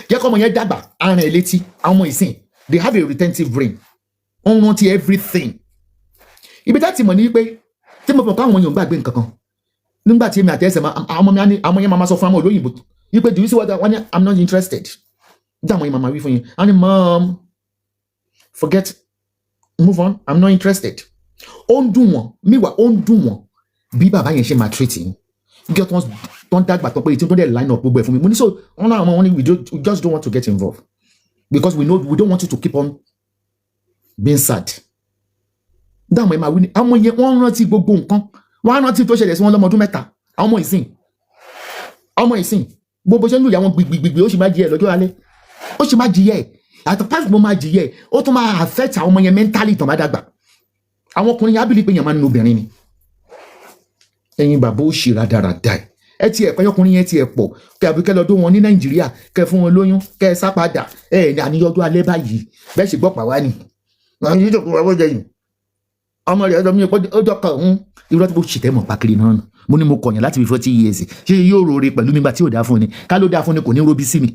jẹ́ kọ́ ọmọ yẹn dàgbà arìn ẹ̀ létí. Àwọn ọmọ ìsìn, they have a retentive brain, wọ́n rántí everything. Ibi tá ti mọ̀ ní pé tí mo fọ̀ kọ́ àwọn èèyàn gbàgbé nǹkan kan nígbà tí èmi àti ẹsẹ̀ àwọn ọmọ mi á ní, àwọn yẹn máa sọ fún àwọn olóyìnbó wípé, "Do you see what that?" Wọ́n ní, "I'm not interested." Nígbà àwọn yẹn máa wí fún yín, wọ́n ní, "Mom, forget, move on, I'm not interested." Ó ń dùn wọ́n míwà, ó ń dùn wọ́n bí bàbá yẹn ṣe máa treat yín. Gẹ́gẹ́ tó ń dàgbà tó pé tí tó ń dẹ̀ line up gbogbo ẹ̀ fún mi, mo ní so wọn náà wọn ní, We just don't want to get involved because we know we don't want you to keep on being sad." Dáhùn ẹ̀ máa wí ni àwọn yẹn, wọ́n rántí gbogbo nǹkan, wọ́n á rántí tó ṣẹlẹ̀ sí wọn lọ́mọ ọdún 3. Àwọn ọmọ ìsìn, ọmọ ìsìn, gbogbo ṣe ń lù yà wọn gbìgbìgbì, ó sì máa jìyà ẹ̀ lọ́jọ́ alẹ́, ó sì máa jìyà ẹ̀ àti past, mo máa jìyà ẹ̀, ó tún máa affect àwọn ọmọ yẹn mentally tàn bá dàgbà. Àwọn ọkùnrin yẹn á believe pé yẹn máa ń nu obìnrin ni. Ẹ̀yin bàbá ó ṣì rádaràda ẹ̀, ẹ ti ẹ̀kọ́ ọkùnrin yẹn ti ẹ̀ pọ̀ kẹ àbí kẹ lọ́dún wọn ní Nàìjíríà, kẹ fún wọn lóyún, kẹ ẹ sá padà. Ẹ ní àníyànjú alẹ́ báyìí bẹ́ẹ̀ sì gbọ́ pàwá ni àwọn yìí tó kó wọ́n jẹ yìí, ọmọ rẹ̀ ọjọ́ mi ọjọ́ kan ń irọ́ tí mo ṣì tẹ́ mọ̀ pákiri náà nù. Mo ní mo kọ̀yàn láti fi 40 years, ṣé yóò rore pẹ̀lú mi gbà tí ò dá fún ni? Ká ló dá fún ni, kò ní robi sí mi.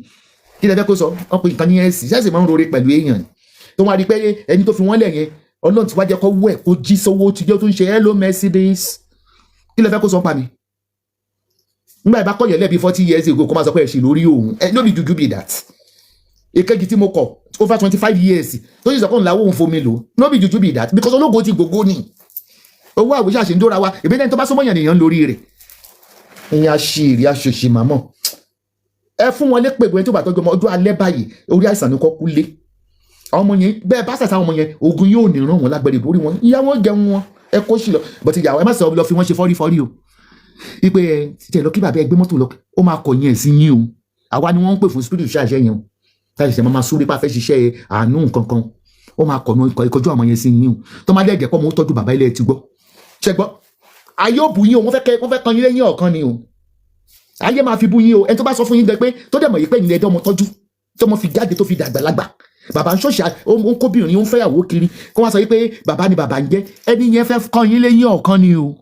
Kí lẹ fẹ́ kó sọ? Wọ́n pe nǹkan ní ẹ̀sìn ṣẹ́sìn máa ń rore pẹ̀lú èèyàn ni. Tó wá rí pé ẹni tó fi wọ́n lẹ̀ yẹn, Ọlọ́run ti wá jẹ́ kó wẹ̀, kó jí sówó, ti jẹ́ tó ń ṣe hello Mercedes. Kí lẹ fẹ́ kó sọ pa mi nígbà ìbá kọ̀ yẹn lẹ́bi 40 years ago, kó máa sọ pé ẹ̀ ṣì lórí òun ẹ? No be juju be that. Èkejì tí mo kọ̀ over 25 years, tó sì sọ pé òun làwọn òun fomi lò, no be juju be that, because ológo ti gbogbo ni owó àwòṣe àṣẹ ń dóra wa. Ìbílẹ̀ tó bá súnmọ́ yàn nìyẹn lórí rẹ̀. Ìyẹn aṣèrè aṣòṣì màmọ́ ẹ fún wọn lépè bóyá tó bá tọ́jú ọmọ ọjọ́ alẹ́ báyìí, orí àìsàn ni kò kú lé àwọn ọmọ yẹn. Bẹ́ẹ̀ bá ṣàṣà àwọn ọmọ yẹn, ogun yóò ní ràn wọ́n lágbẹ̀rẹ̀ lórí wọn. Ìyá wọn jẹun wọn, ẹ kó sì lọ. But ìyàwó, ẹ má sọ lọ fi wọ́n ṣe fọ́rífọ́rí o, ipe ẹ tẹ lọ kí bàbá ẹ gbé mọ́tò lọ, ó máa kọ̀ yẹn sí yín o. Àwa ni wọ́n ń pè fún spirit ṣàṣẹ yẹn o, táyà ṣẹ̀ṣẹ̀ máa súré pa fẹ́ ṣiṣẹ́ àánú nǹkan kan, ó máa kọ̀ ní ìkọjú àwọn yẹn sí yín o. Tó máa dẹ́gẹ̀ pọ́ mọ́ ó tọ́jú bàbá ilé, ẹ ti gbọ́ ṣẹ gbọ́. Ayé ò bù yín o. Wọ́n fẹ́ kan yín lẹ́yìn ọ̀kan ni o. Ayé máa fi bú yín o. Ẹni tó bá sọ fún yín gbẹ pé tó dẹ̀ mọ̀ yìí pé ìyẹn ẹjọ́ ọmọ tọ́jú tó mọ fi jáde, tó fi dàgbàlagbà, bàbá ń ṣòṣà, ó ń kóbìnrin, ó ń fẹ́yàwó kiri, kó wá sọ yìí pé bàbá ni bàbá ń jẹ́, ẹni yẹn fẹ́ kọ́ yín lẹ́yìn ọ̀kan ni o.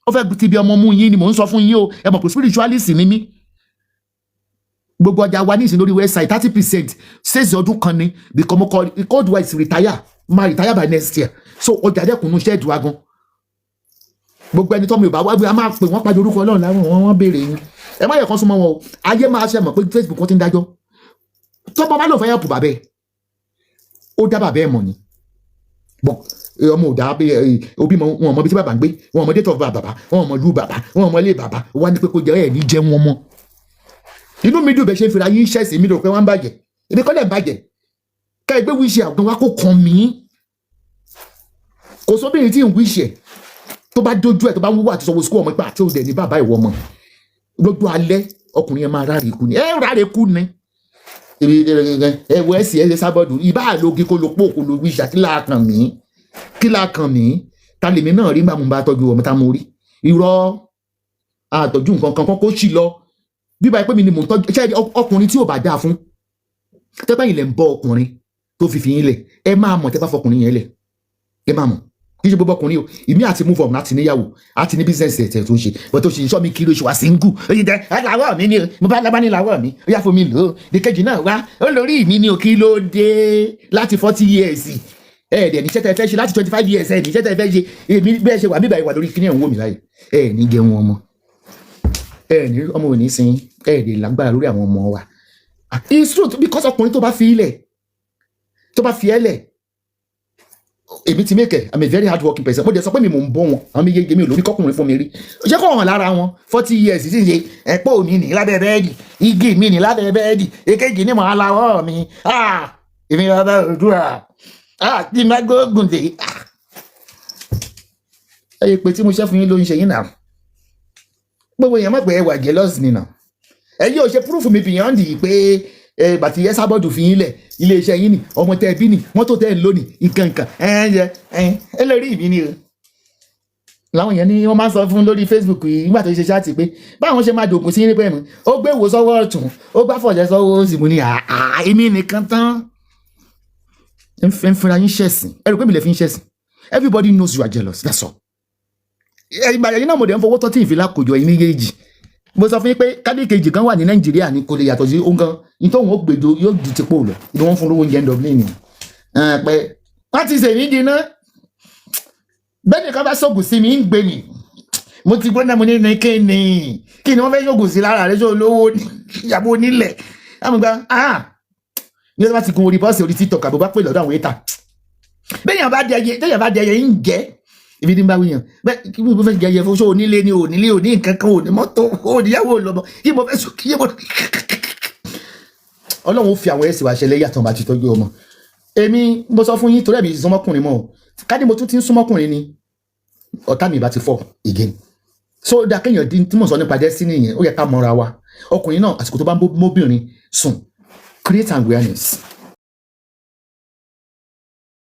Ó fẹ́ ti bí ọmọ mú yín ni. Mò ń sọ fún yín o. Ẹ mọ̀ pé spiritualist ni mí. Gbogbo ọjà wa ní ìsìn lórí website, 30% sales ọdún kan ni, because mo kọ code wise retire, máa retire by next year, so ọjà dẹ́kun iṣẹ́ ìdùn agan. Gbogbo ẹni tọ́mọ Yorùbá wá gbé, a máa pè wọ́n pàdé orúkọ Ọlọ́run láwọn wọn, wọ́n béèrè yín. Ẹ má yẹ kán súnmọ́ wọn o. Ayé máa ṣe mọ̀ pé Facebook wọn ti ń dájọ́. Tọ́mọ bá lò fẹ́ yẹ̀pù bàbẹ́, ó dá bàbẹ́ ẹ̀ mọ̀ ni bọ̀. Ọmọ ò dá òbí mọ wọn, mọ ibi tí bàbá ń gbé wọn, mọ date of birth bàbá wọn, mọ ìlú bàbá wọn, mọ ilé bàbá wá ní pé kó jẹ ẹ ní jẹ wọn mọ. Inú mi dùn bẹ́ẹ̀ ṣe ń fira yín ṣẹ̀sì mi rò pé wọ́n ń bàjẹ́, ibi kọ́lẹ̀ ń bàjẹ́. Ká ẹgbẹ́ wíṣẹ̀ àgbọn wa kó kàn mí. Kò sóbìnrin tí ń wíṣẹ̀ tó bá dójú ẹ̀, tó bá ń wúwo àti sọ̀wọ́ sukú ọmọ ipá àti òde ní bàbá ìwọ ọmọ lójú alẹ́, ọkùnrin yẹn máa ráre kú ni. Ẹ ráre kú ni. Ẹ wọ ẹsì ẹ sábọọdù ìbá àlógi kó lo pò kó lo wíṣà. Kí láà kàn mí? Kí láà kàn mí? Ta lèmi náà rí bá mo bá tọ́jú ọmọ tá mo rí irọ́ àtọ́jú nǹkan kan kó sì lọ bíbá pé mi ni mò ń tọ́jú. Ṣé ọkùnrin tí ò bá dáa fún tẹ́pẹ́ yìí lẹ̀ ń bọ́ ọkùnrin tó fi yín lẹ̀, ẹ máa mọ̀. Tẹ́ bá fọkùnrin yẹn lẹ̀, ẹ máa mọ̀. Kì í ṣe gbogbo ọkùnrin o. Ìmí àti move on, láti níyàwó, àti ní business ẹ̀ tó ń ṣe, but tó ṣe sọ mi kiri oṣù wa single, ó yẹ jẹ ẹ làwọ̀ mi ni o, mo bá lábá ní làwọ̀ mi, ó yà fún mi lò ó. Ìkejì náà wá, ó lórí mi ni o. Kí ló dé láti 40 years? Ẹ dẹ̀ níṣẹ́ tẹ́ fẹ́ ṣe láti 25 years, ẹ níṣẹ́ tẹ́ fẹ́ ṣe. Èmi bẹ́ẹ̀ ṣe wà mí báyìí, wà lórí kíní ẹ̀ ń wò mí láyè. Ẹ ní jẹun ọmọ, ẹ ní ọmọ ò ní sin, ẹ lè lágbára lórí àwọn ọmọ wa. It's true, because ọkùnrin tó bá fi ilẹ̀, tó bá fi ẹ́ lẹ̀, èmi ti make it. I'm a very hard working person. Mo dẹ̀ sọ pé mi mò ń bọ́ wọn, àwọn méjèèjì mi ò lórí kọkùnrin fún mi rí. Ṣé kò hàn lára wọn? 40 years sì ṣe ẹ̀pọ̀ mi ní lábẹ́ bẹ́ẹ̀dì, igi mi ní lábẹ́ bẹ́ẹ̀dì, èkejì ní mọ̀ aláwọ̀ mi. Ah, èmi bàbá òdúrà, ah, tí má gbógun dé. Ah, ẹ yẹ pé tí mo ṣe fún yín ló ń ṣe yín náà. Gbogbo èèyàn mọ̀ pé ẹ wà jealous ni náà. Ẹ yóò ṣe proof mi beyond pé ẹ bàtí ẹ sábọ̀dù fi yín lẹ̀, iléeṣẹ́ yín ni, ọmọ tẹ́ ẹ bí ni, mọ́tò tẹ́ ẹ ń lò ní nǹkan nǹkan. Ẹ ẹ ẹ ẹ lè rí ìbí ni o. Làwọn èèyàn ní wọ́n máa ń sọ fún lórí Facebook yìí nígbà tó ṣe chat pé báwọn ṣe máa dògùn sí nípa ẹ̀mú, ó gbé ìwò sọ́wọ́ ọ̀tún, ó gbá fọ̀jẹ̀ sọ́wọ́ òsì. Mú ní àá, èmi nìkan tán. Ẹ ń fira yín ṣẹ̀sìn. Ẹ rò pé mi lè fi ń ṣẹ̀sìn. Everybody knows you are jealous, that's all. Ìgbà yẹn náà mo dẹ̀ ń fowó tọ́tí ìfìlà kòjọ yín méjèèjì. Mo sọ fún yín pé kádì kejì kan wà ní Nàìjíríà ní kò lè yàtọ̀ sí òun gan ní tóun ó gbèjò yóò ju ti pò lọ ibi wọ́n fún lówó oúnjẹ Dublin ni pé wọ́n ti sèmí jiná. Bẹ́ẹ̀ nìkan bá sọ̀gùn sí mi ń gbé mi, mo ti gbọ́dọ̀ mo ní ní kí ni, kí ni wọ́n fẹ́ sọ̀gùn sí lára rẹ̀? Ṣé olówó ìyàbọ̀ onílẹ̀ àmúgbá ah ní wọ́n bá ti gun orí bọ́ọ̀sì orí TikTok àbò bá pè lọ́dọ̀ àwọn ètà bẹ́ẹ̀ yàn bá dẹyẹ, tẹ́yàn bá dẹyẹ ń jẹ́ ibi tí ń bá wíyàn bẹ́ẹ̀. Kí mo fẹ́ jẹyẹ fún? Ṣé onílé ni? Onílé, òní nǹkan kan, òní mọ́tò, òníyàwó lọ́mọ. Kí mo fẹ́ sọ? Kí mo Ọlọ́run ó fi àwọn ẹ̀sìn wa ṣẹlẹ̀ yàtọ̀ bá ti tọ́jú ọmọ. Èmi mo sọ fún yín torí ẹ̀mí súnmọ́kùnrin mọ́ o. Ká ní mo tún ti ń súnmọ́kùnrin ni, ọ̀tá mi bá ti fọ́ again. So dá kéèyàn dín tí mo sọ nípa destiny yẹn, ó yẹ ká mọra wa. Ọkùnrin náà, àsìkò tó bá ń móbìnrin sùn, create awareness.